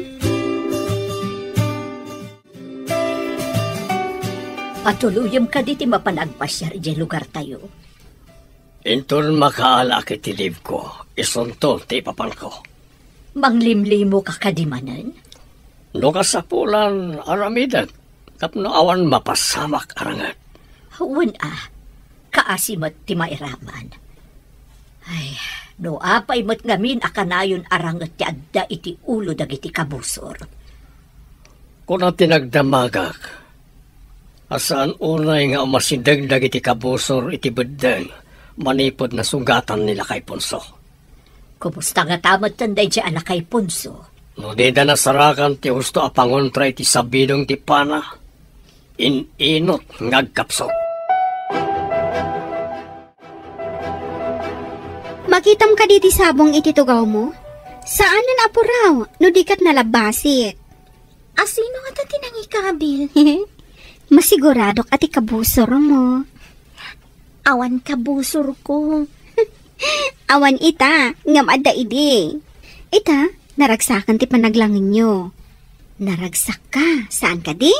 Patuloyem kadi ti mapan agpasiar idiay lugartayo? Inton makaalaak iti leave-ko, isunto ti ipapanko. Manglimlimoka kadi manen? No kasapulan, aramidek tapno awan mapasamak a ranget. Wen a, kaasi met ti mairaman. Ay, no apay met ngamin a kanayon a ranget ti adda iti ulo dagiti kabusor. Kuna ti nagdamagak a saan unay nga umasideg dagiti kabusor iti beddeng manipud nasugatan ni Lakay Ponso. Kumusta ngata metten daydiay a Lakay Ponso? No dida nasarakan ti husto a pangontra iti sabidong ti pana, in-inot nga agkapsut. Makitam kadi ti sabong iti tugawmo? Saanen a puraw no di ket nalabbasik. A sino ngata ti nangikabil? Masiguradok a ti kabusormo. Awan kabusorko. Awan ita, ngem adda idi. Ita, naragsakan ti panaglangenyo. Naragsakka, saan kadi?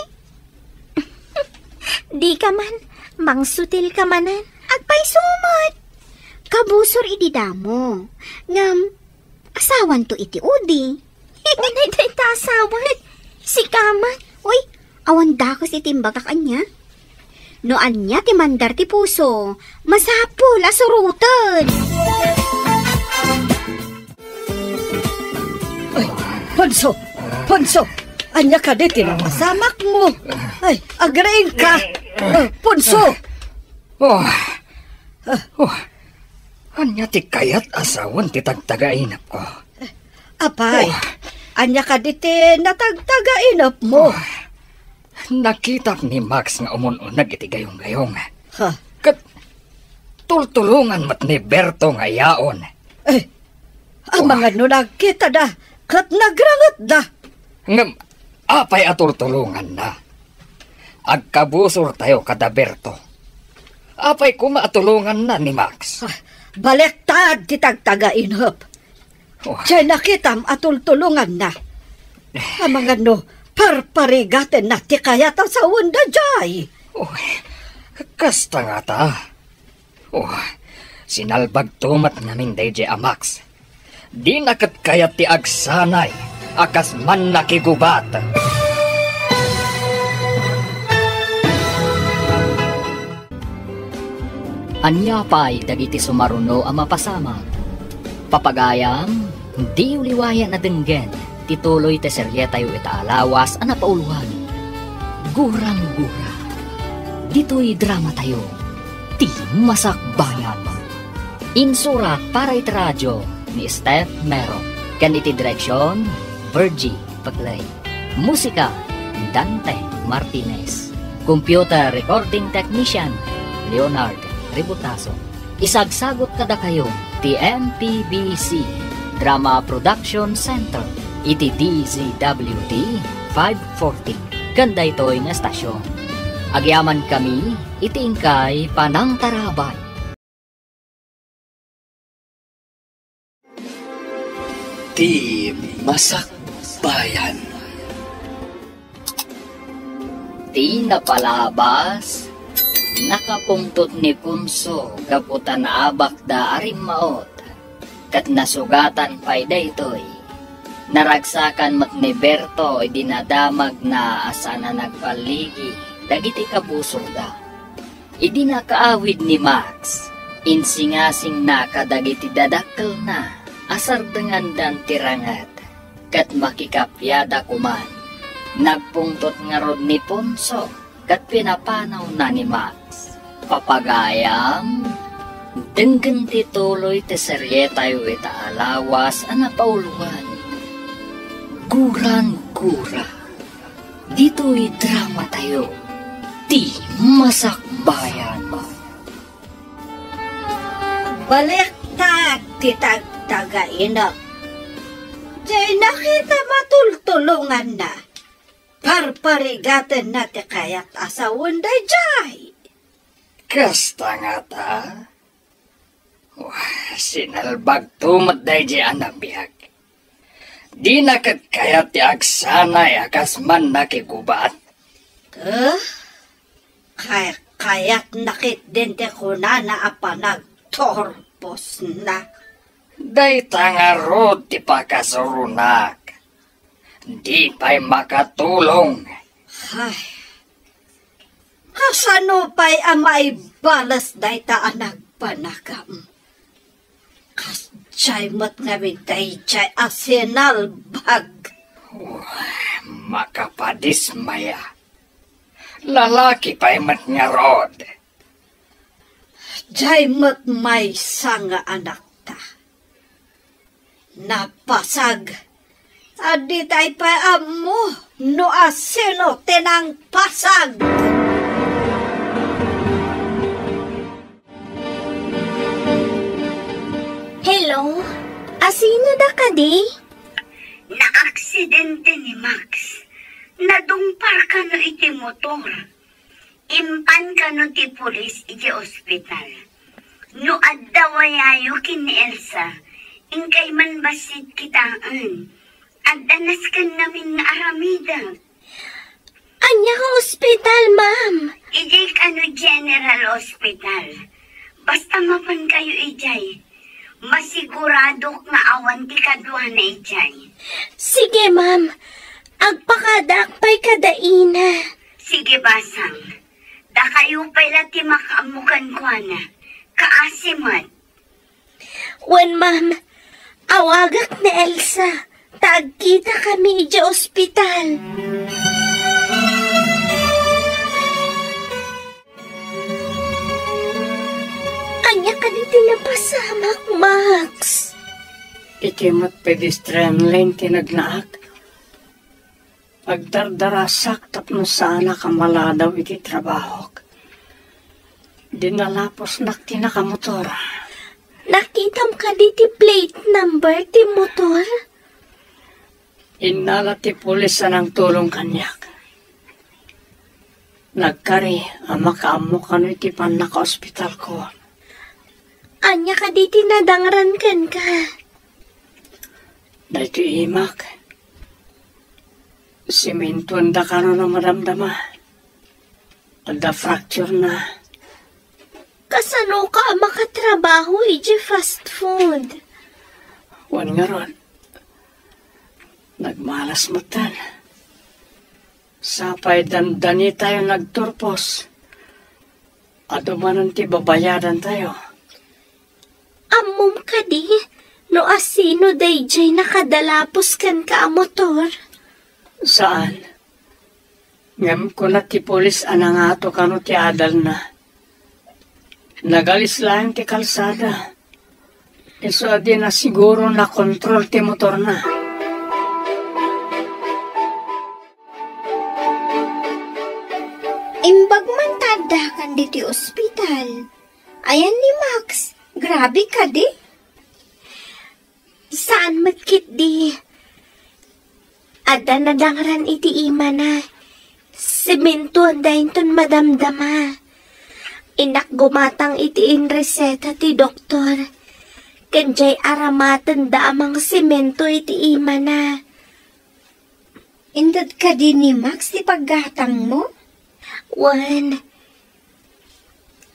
Dika man, mangsutilka manen. Agpayso met. Kabusor idi damo. Ngem, asawanto iti udi. Unay dayta asawan. Sika man. Uy, awan dakes iti imbagak ania. No ania ti mandar ti puso, masapul a suroten. Ay, Ponso! Ponso! Ania kadi ti napasamakmo? Ay, agriingka! Ah, Ponso! Oh, oh, ania ti kayat a sawen ti tagtagainepko? Apay, oh, ania kadi ti natagtagainepmo? Oh, nakitak ni Max nga umun-uneg iti gayong-gayong. Ha? Ket tultulongan met ni Berto nga yaon. Eh, amangan no nagkitada ket nagrangetda. Ngem apay a tultulonganna? Agkabusortayo kada Berto. Apay koma a tulonganna ni Max? Ah, baliktad ti tagtagainep. Oh. Diay nakitam a tultulonganna. Amangan no parparigatenna ti kayat a sawenda diay. Oh, kasta ngata. Oh, sinalbagto met ngamin daydiay a Max. Dina ket kayat ti agsanay a kas mannakigubat. Ania pay dagiti sumaruno a mapasamak? Papagayam, diyo liwayan a denggen ti tuloy ti serietayo ita a lawas a napauluan. Gurang-gura. Ditoy dramatayo, ti Masakbayan. Insurat para iti radio ni Steph Mero, ken iti direksion, Virgie Paclay. Musika, Dante Martinez. Computer recording technician, Leonard Ributaso. Isagsagut kadakayo ti M P B C Drama Production Center iti D Z W T five forty ken daytoy nga estasion. Agyamankami iti inkay panangtarabay. Ti Masakbayan. Ti napalabas, nakapungtot ni Ponso gapu ta naabakda a rimmaot, ket nasugatan pay daytoy. Naragsakan met ni Berto idi nadamagna a saan a nagballigi dagiti kabusorda. Idi nakaawid ni Max, insingasingna kadagiti dadakkelna a sardengandan ti ranget, ket makikapiada koman. Nagpungtot ngarud ni Ponso ket pinapanawna ni Max. Papagayam, denggen ti tuloy ti serietayo ita a lawas a napauluan. Gurang-gura. Ditoy dramatayo, ti Masakbayan. Baliktad ti tagtagainep. Jay nakita matultulonganna. Parparigatenna ti kayat a sawen dayjay. Kasta ngata? Wah, sinalbagto met daydi a nabiag. Dina ket kayat ti agsanay a kas mannakigubat. Eh? Kay-, kayatna ketdin ti kunana a panagturposna. Dayta ngarud ti pakasuronak. Di pay makatulong. Ay, kasano pay a maibales dayta a nagbanagam? Kasjay met ngamin dayjay a sinalbag. Wah, makapadismaya. Lalaki pay met ngarud. Jay met maysa nga anakta. Napasag. Adda tay pay ammo no asino ti nangpasag. Hello? Asino da kadi? Naaksidente ni Max. Nadungpar kano iti motor. Impan kano ti pulis iti ospital. No adda wayayo ken ni Elsa, inkay man bassit kitaen. Adda nasken ngamin nga aramidek. Ania nga ospital, ma'am? Idiay kano General Hospital. Basta mapan kayo idiay, masiguradok nga awan ti kaduana idiay. Sige, ma'am. Agpakadaak pay kada ina. Sige, basang. Dakayo pay la ti makaammo kenkuana. Kaasi met. Wen, ma'am. Awagak ni Elsa. Ta agkitakami idiay ospital. Ania kadi ti napasamak, Max? Iti met pedestrian lane ti nagnaak. Agdardarasak tapno saanak a maladaw iti trabahok. Dinalapusnak ti nakamotor. Nakitam kadi ti plate number ti motor? Innala ti pulis a nangtulong kaniak. Nagkari a makaammo kano iti pannakaospitalko. Ania kadi ti nadangran kenka? Daytoy imak. Simentoenda kano no madamdama. Adda fracture na. Kasano ka a makatrabaho iti fast food? Wen ngarud, nagmalas metten. Sapay dandanitayo nagturpos. Adu manen ti babayadantayo. Ammom kadi no asino daydiay nakadalapos kenka a motor? Saan. Ngem kuna ti pulis a nangato kano ti adalna. Nagalis laeng ti kalsada. Isu a di na siguro nakontrol ti motorna. Imbag man ta addakan ditoy ospital. Ayan ni Max, grabe kadi. Saan met ketdi. Adda nadangran iti imana. Simentoenda inton madamdama. Innak gumatang iti inreseta ti doktor. Ken diay aramatenda a mangsimento iti imana. Inted kadi ni Max ti paggatangmo? Wen,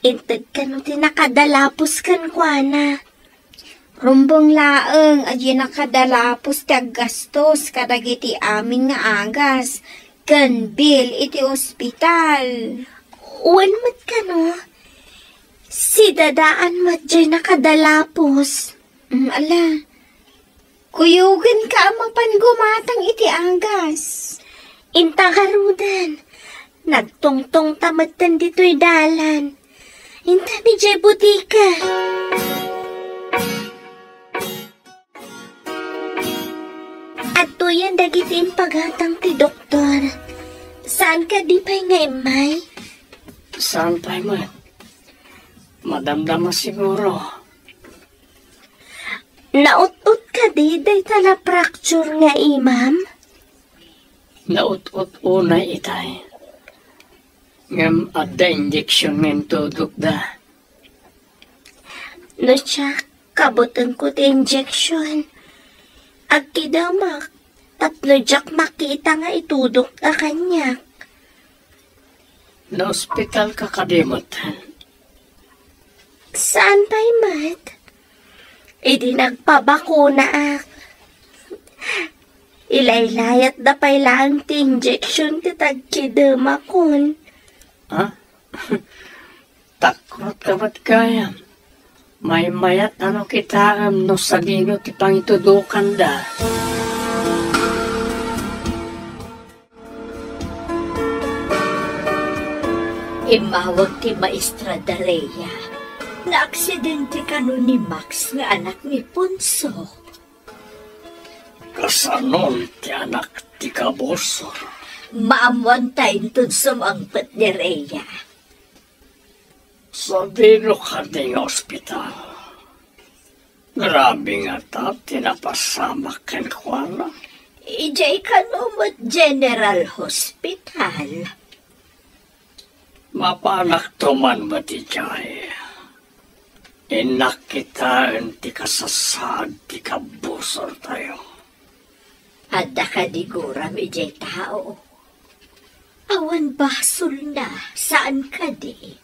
inted kano ti nakadalapos kenkuana. Rumbeng laeng a diay nakadalapos ti aggastos kadagiti amin nga agas ken bill iti ospital. Wen met kano, si Dadaan met diay nakadalapos. Mm, ala, kuyogenka a mapan gumatang iti agas. Inta ngaruden, nagtungtongta metten ditoy dalan. Intami diay botika. Adtoyen dagiti impagatang ti doktor. Saan kadi pay nga immay? Saan pay met? Madamdama siguro. Naut-ot kadi dayta na-fracture nga imam? Naut-ut unay itay. Ngem adda injection nga intudokda. No siak, kabutenko ti injection. Agkidemak, tapno diak makita nga itudokda kaniak. Naospitalka kadi met? Saan pay met? Idi nagpabakunaak, ilaylayatda pay laeng ti injection ket agkidemakon. Ha? Takrutka met gayam. Maymayat a no kitaem no sadino ti pangitudokanda. Immawag ti maestra Daria. Naaksidente kano ni Max nga anak ni Ponso? Kasanon ti anak ti kabusor? Maammoanta inton sumangpet ni Rhea. Sadino kadi nga ospital? Grabe ngata ti napasamak kenkuana. Idiay kano met General Hospital. Mapanakto man met idiay. Innak kitaen ti kasasaad ti kabusortayo. Adda kadi guram idiay tao? Awan basolna, saan kadi?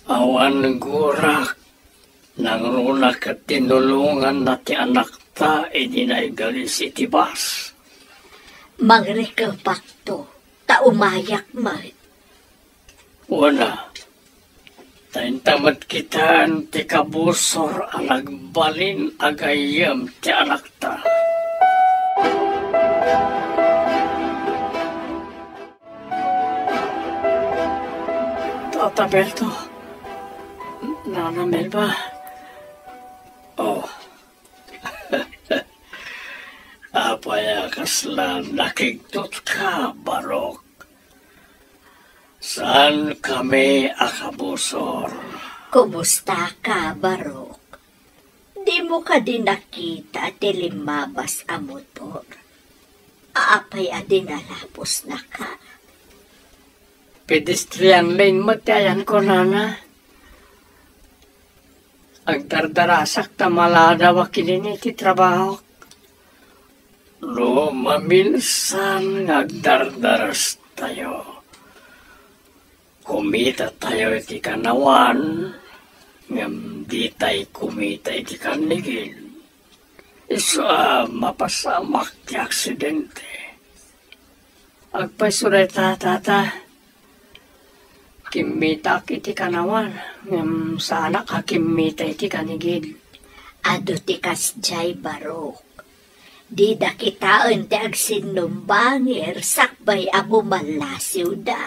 Awan gurak, nangruna ket tinulonganna ti anakta idi naigalis iti bus. Mangrikepakto, ta umayak met. Wen a, ta inta met kitaen ti kabusor a nagbalin a gayyem ti anakta. Tata Berto, Nana Melba. Oh. Apay a kasla nakigtotka, Barok? Saankami a kabusor. Kumustaka, Barok? Dimo kadi nakita ti limmabas a motor? Apay a dinalapusnaka? Pedestrian lane met ti ayanko, Nana. Agdardarasak ta maladaw a kinini ti trabahok. No maminsan nga agdardarastayo, kumitatayo iti kanawan, ngem ditay kumita iti kannigil. Isu a mapasamak ti aksidente. Agpayso dayta, Tata. Kimmitak iti kanawan, ngem saanak a kimmita iti kanigil. Adu ti kasdiay, Barok. Dida kitaen ti agsinnumbangir sakbay a bumallasiwda.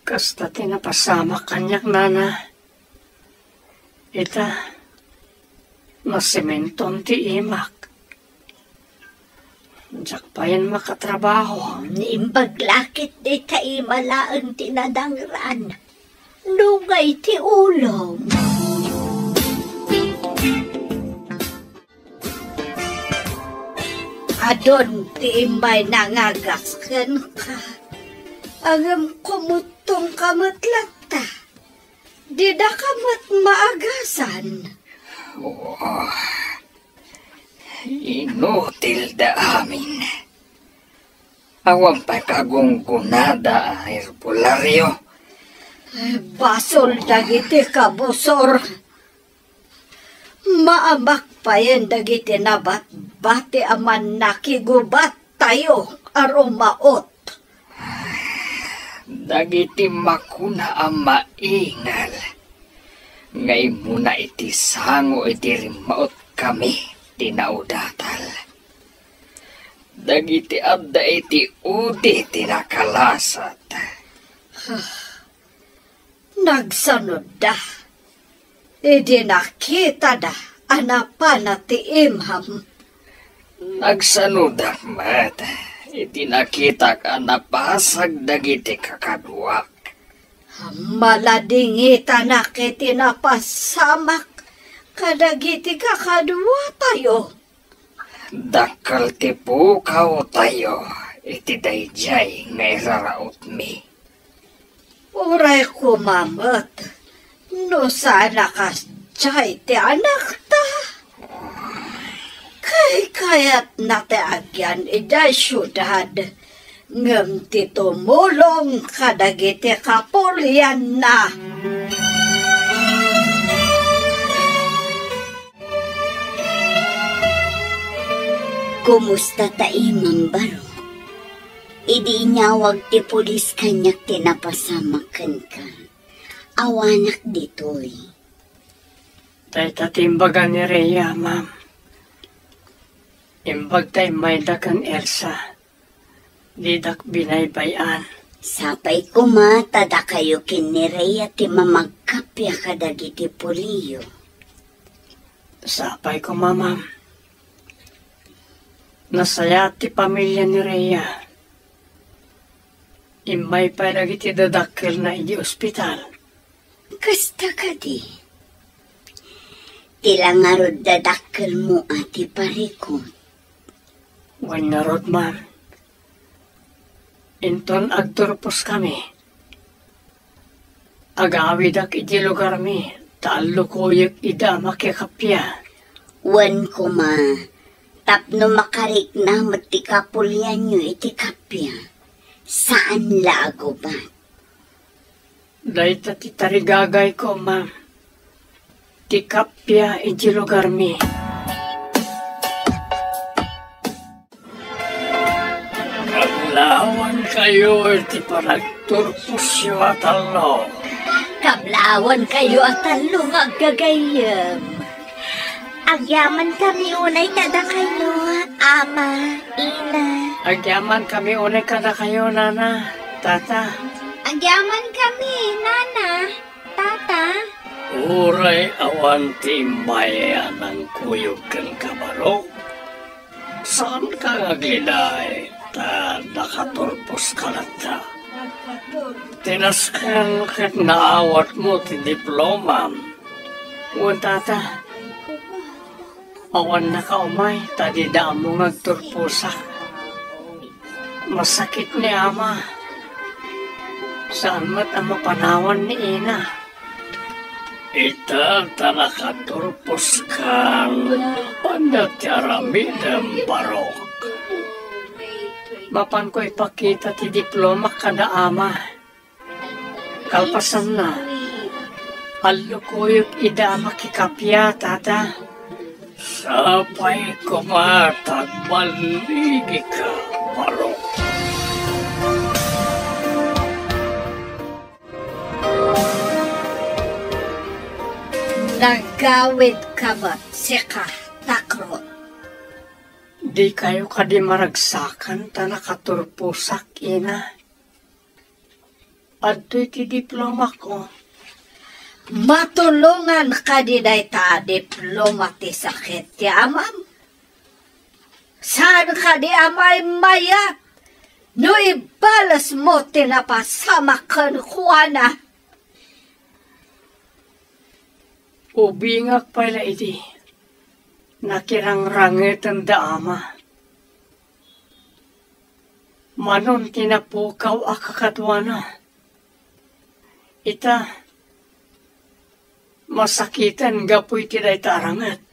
Kasta ti napasamak kaniak, Nana. Ita, nasimenton ti imak. Diak payen makatrabaho. Naimbag la ket dayta ima laeng ti nadangran. Nungay ti ulom. Adun ti immay nangagas kenka. Ngem kumuttongka met latta. Didaka met maagasan. Oh, inutilda amin. Awan pay kagunggonada a herbolario. Basol dagiti kabusor. Maamak payen dagiti nabatbati a mannakigubattayo a rumaot. Dagiti makuna a maingal nga immuna iti sango idi rimmaotkami ti naudatal. Dagiti adda iti udi ti nakalasat. Nagsanodda idi nakitada a napana ti imam. Nagsanodak met idi nakitak a napasag dagiti kakaduak. Maladingitanak iti napasamak kadagiti kakaduatayo. Dakkel ti pukawtayo iti daydiay nga irarautmi. Uray koma met no saan a kasdiay ti anakta. Kaykayatna ti agyan idiay siudad, ngem ti tumulong kadagiti kapulianna. Kumusta ta imam, Baro? Idi inyawag ti pulis kaniak ti napasamak kenka, awanak ditoy. Dayta ti imbaga ni Rhea, ma'am. Imbag ta immayda ken Elsa, didak binaybay-an. Sapay koma ta dakayo ken ni Rhea ti mamagkappia kadagiti puliyo. Sapay koma, ma'am. Nasayaat ti pamilia ni Rhea. Immay pay dagiti dadakkelna idi ospital. Kasta kadi? Ti la ngarud dadakkelmo a ti parikut. Wen ngarud, ma'am. Inton agturposkami, agawidak iti lugarmi, ta allukoyek ida a makikappia. Wen koma, tapno makarikna met ti kapulianyo iti kappia, saan la a gubat. Dayta ti tarigagayko, ma'am. Ti kappia iti lugarmi. Kablawankayo iti panagturposyo a tallo. Kablawankayo a tallo nga aggagayyem. Agyamankami unay kadakayo, Ama, Ina. Agyamankami unay kadakayo, Nana, Tata. Agyamankami, Nana, Tata. Uray awan ti immay a nangkuyog kenka, Barok, saanka nga agliday ta nakaturposka latta. Tinasken ket naawatmo ti diplomam. Wen, Tata, awannaka umay ta dida ammo nga agturposak. Masakit ni Ama. Saan met a mapanawan ni Ina. Ita ta nakaturposkan, ania ti aramidem, Barok? Mapanko ipakita ti diplomak kada Ama. Kalpasanna, allukoyek ida a makikappia, Tata. Sapay koma ta agballigika, Barok. Nagawidka met, sika, Takrot. Dikayo kadi maragsakan ta nakaturposak, Ina? Adtoy ti diplomak, o. Matulongan kadi dayta a diploma ti sakit ti amam? Saan kadi a maimmayat no ibalesmo ti napasamak kenkuana? Ubingak pay la idi nakirangrangeten da Ama. Manon ti napukaw a kakaduana. Ita, masakiten gapu iti dayta a ranget.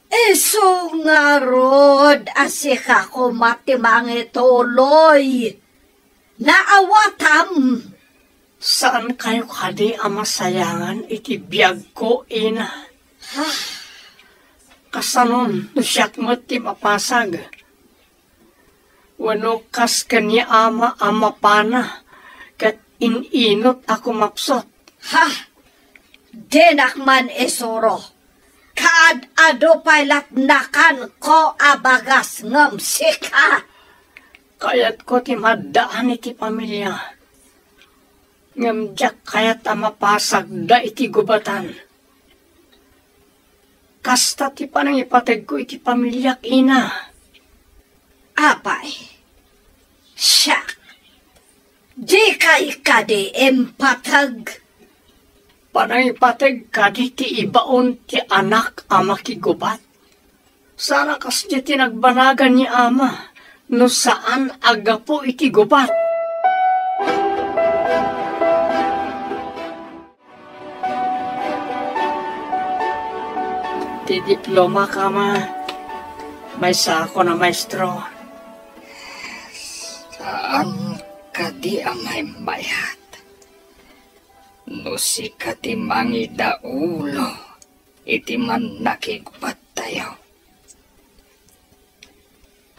Isu ngarud a sika koma ti mangituloy. Naawatam. Saankayo kadi a masayangan iti biagko, Ina? Ha? Kasanon no siak met ti mapasag? Wenno kas ken ni Ama a mapana ket in-inut a kumapsut? Ha? Dinak man isuro. Kaad-adu pay latnakanko a bagas ngem sika. Kayatko ti maaddaan iti pamilia, ngem diak kayat a mapasagda iti gubatan. Kasta ti panangipategko iti pamiliak, Ina. Apay, siak, dikay kadi impateg? Panangipateg kadi ti ibaon ti anak a makigubat? Saan a kasdi ti nagbanagan ni ama no saan a gapu iti gubat. Ti diploma ka, ma. Maysa ako na maestro. Saan kadi a maimbayat? No sika ti mangidaulo iti mannakigubattayo.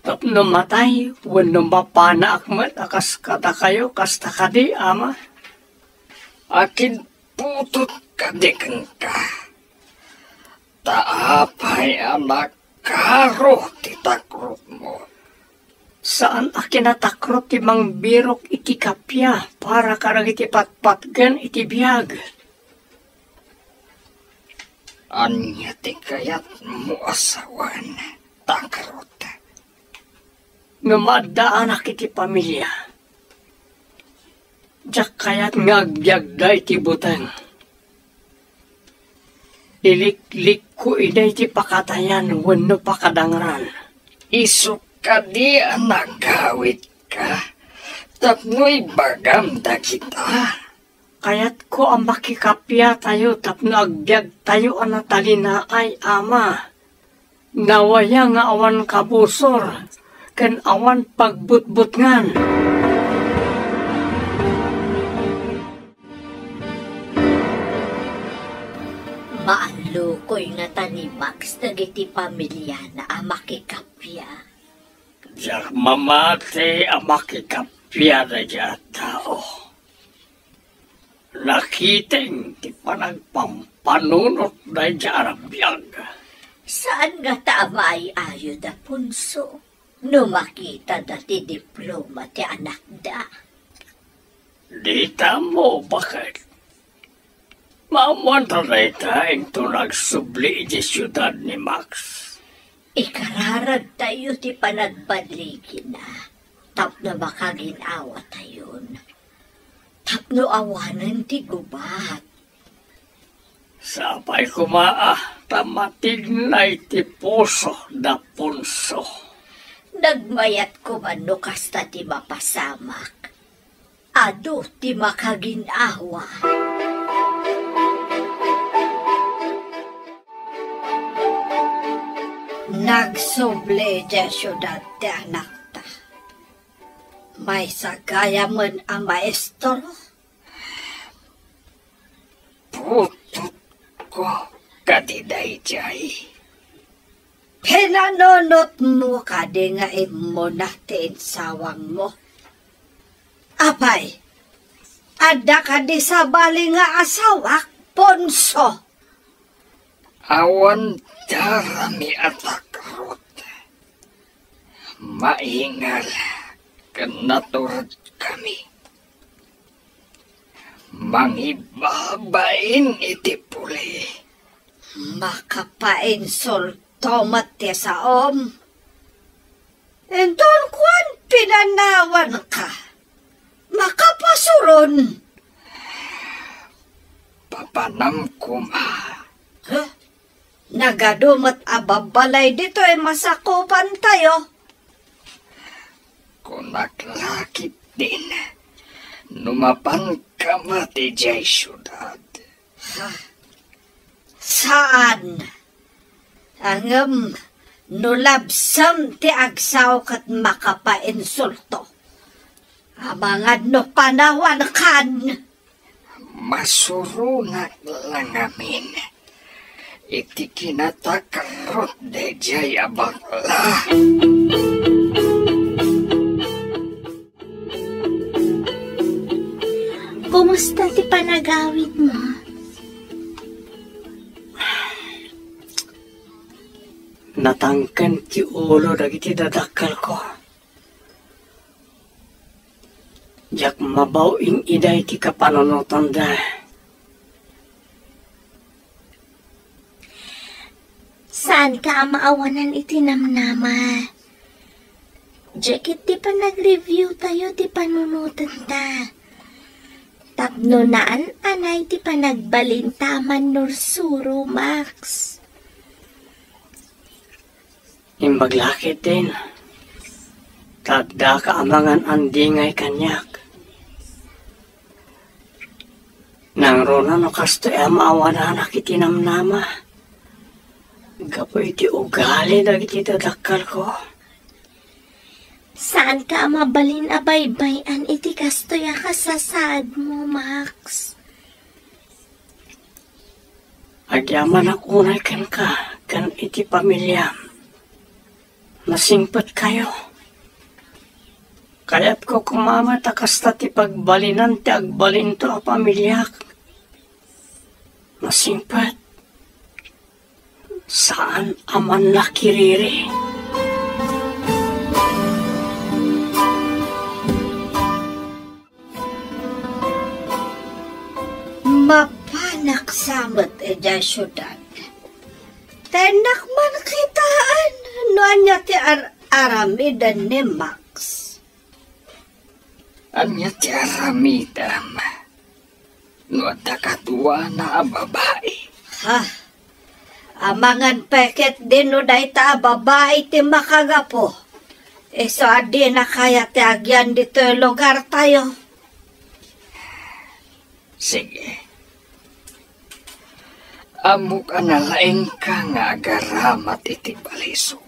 Tapno matay wenno mapanaak met a kas kadakayo, kasta kadi, ama? Akinputot kadi kenka. Ta apay a nakaro ti takrotmo? Saan a kinatakrot ti mangbirok iti kappia para kadagiti patpatgen iti biag. Ania ti kayatmo a sawen, takrot? No maaddaanak iti pamilia, diak kayat nga agbiagda iti buteng. Iliklikko ida iti pakatayan wenno pakadangran. Isu kadi a nagawidka tapno ibagam dagita? Kayatko a makikappia tayo tapno agbiag tayo a natalinaay, ama. Nawaya nga awan kabusor ken awan pagbutbutngan. Maallukoy ngata ni Max dagiti pamiliana a makikappia. Diak mamati a makikappia daydiay a tao. Nakiteng ti panagpampanunot daydiay a biag. Saan ngata a maay-ayo da Ponso no makitada ti diploma ti anakda? Dita ammo, baket. Maammoanta dayta inton agsubli idiay siudad ni Max. Ikararagtayo ti panagballigina tapno makagin-awatayon. Tapno awanen ti gubat. Sapay koma a ta matignay ti puso da Ponso. Nagmayat koma no kasta ti mapasamak. Adu ti makagin-awa. Nagsubli idiay siudad ti anakta. Maysa gayamen a maestro. Putotko kadi daydiay. Pinanunotmo kadi nga immuna ti insawangmo? Apay, adda kadi sabali nga asawak, Ponso? Awan darami a takrot. Maingal ken naturedkami. Mangibabain iti puli. Makapainsulto met ti saom. Inton kuan, pinanawanka. Makapasuron. Papanam koma. Huh? Nagadu met a babbalay ditoy masakupantayo. Kunak la ketdin, no mapanka met idiay siudad. Ha? Saan. Ngem no labsam ti agsao ket makapainsulto, amangan no panawankan. Masuronak la ngamin iti kinatakrot daydiay a bakla. Kumusta ti panagawidmo? Natangken ti ulo dagiti dadakkelko. Diak mabaw-in ida iti kapanunotanda. Saanka a maawanan iti namnama. Diay ket ti panag-review tayo ti panunotanta. Tapno naan-anay ti panagbalinta a mannursuro, Max. Imbag la ketdin, ta addaka amangan a dingay kaniak. Nangruna no kastoy a maawananak iti namnama. Gapu iti ugali dagiti dadakkelko. Saanka a mabalin a baybay-an iti kastoy a kasasaadmo, Max. Agyamanak unay kenka ken iti pamiliam. Nasingpetkayo. Kayatko koma met a kasta ti pagbalinan ti agbalinto a pamiliak. Nasingpet. Saan a mannakiriri. Mapanak sa met idiay siudad. Tennak man kitaan no ania ti ar-aramiden ni Max. Ania ti aramidem no adda kaduana a babai? Ha? Amangan pay ketdin no dayta a babai ti makagapu. Isu a dina kayat ti agyan ditoy lugartayo. Sige. Ammok a nalaingka nga agaramat iti balisong.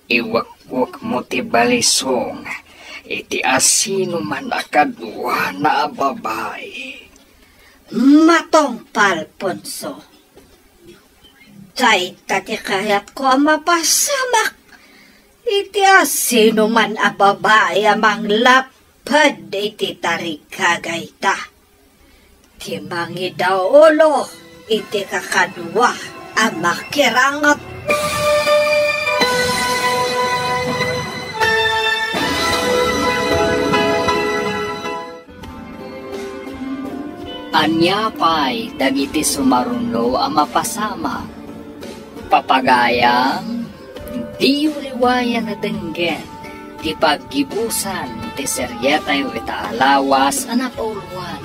Iwekwekmo ti balisong iti asinoman a kaduana a babai. Matungpal, Ponso. Dayta ti kayatko a mapasamak iti asinoman a babai a manglap ped iti tarigagayta. Ti mangidaulo iti kakadua a makiranget. Ania pay dagiti sumaruno a mapasamak? Papagayam, diyo liwayan a denggen ti paggibusan ti serietayo ita a lawas a napauluan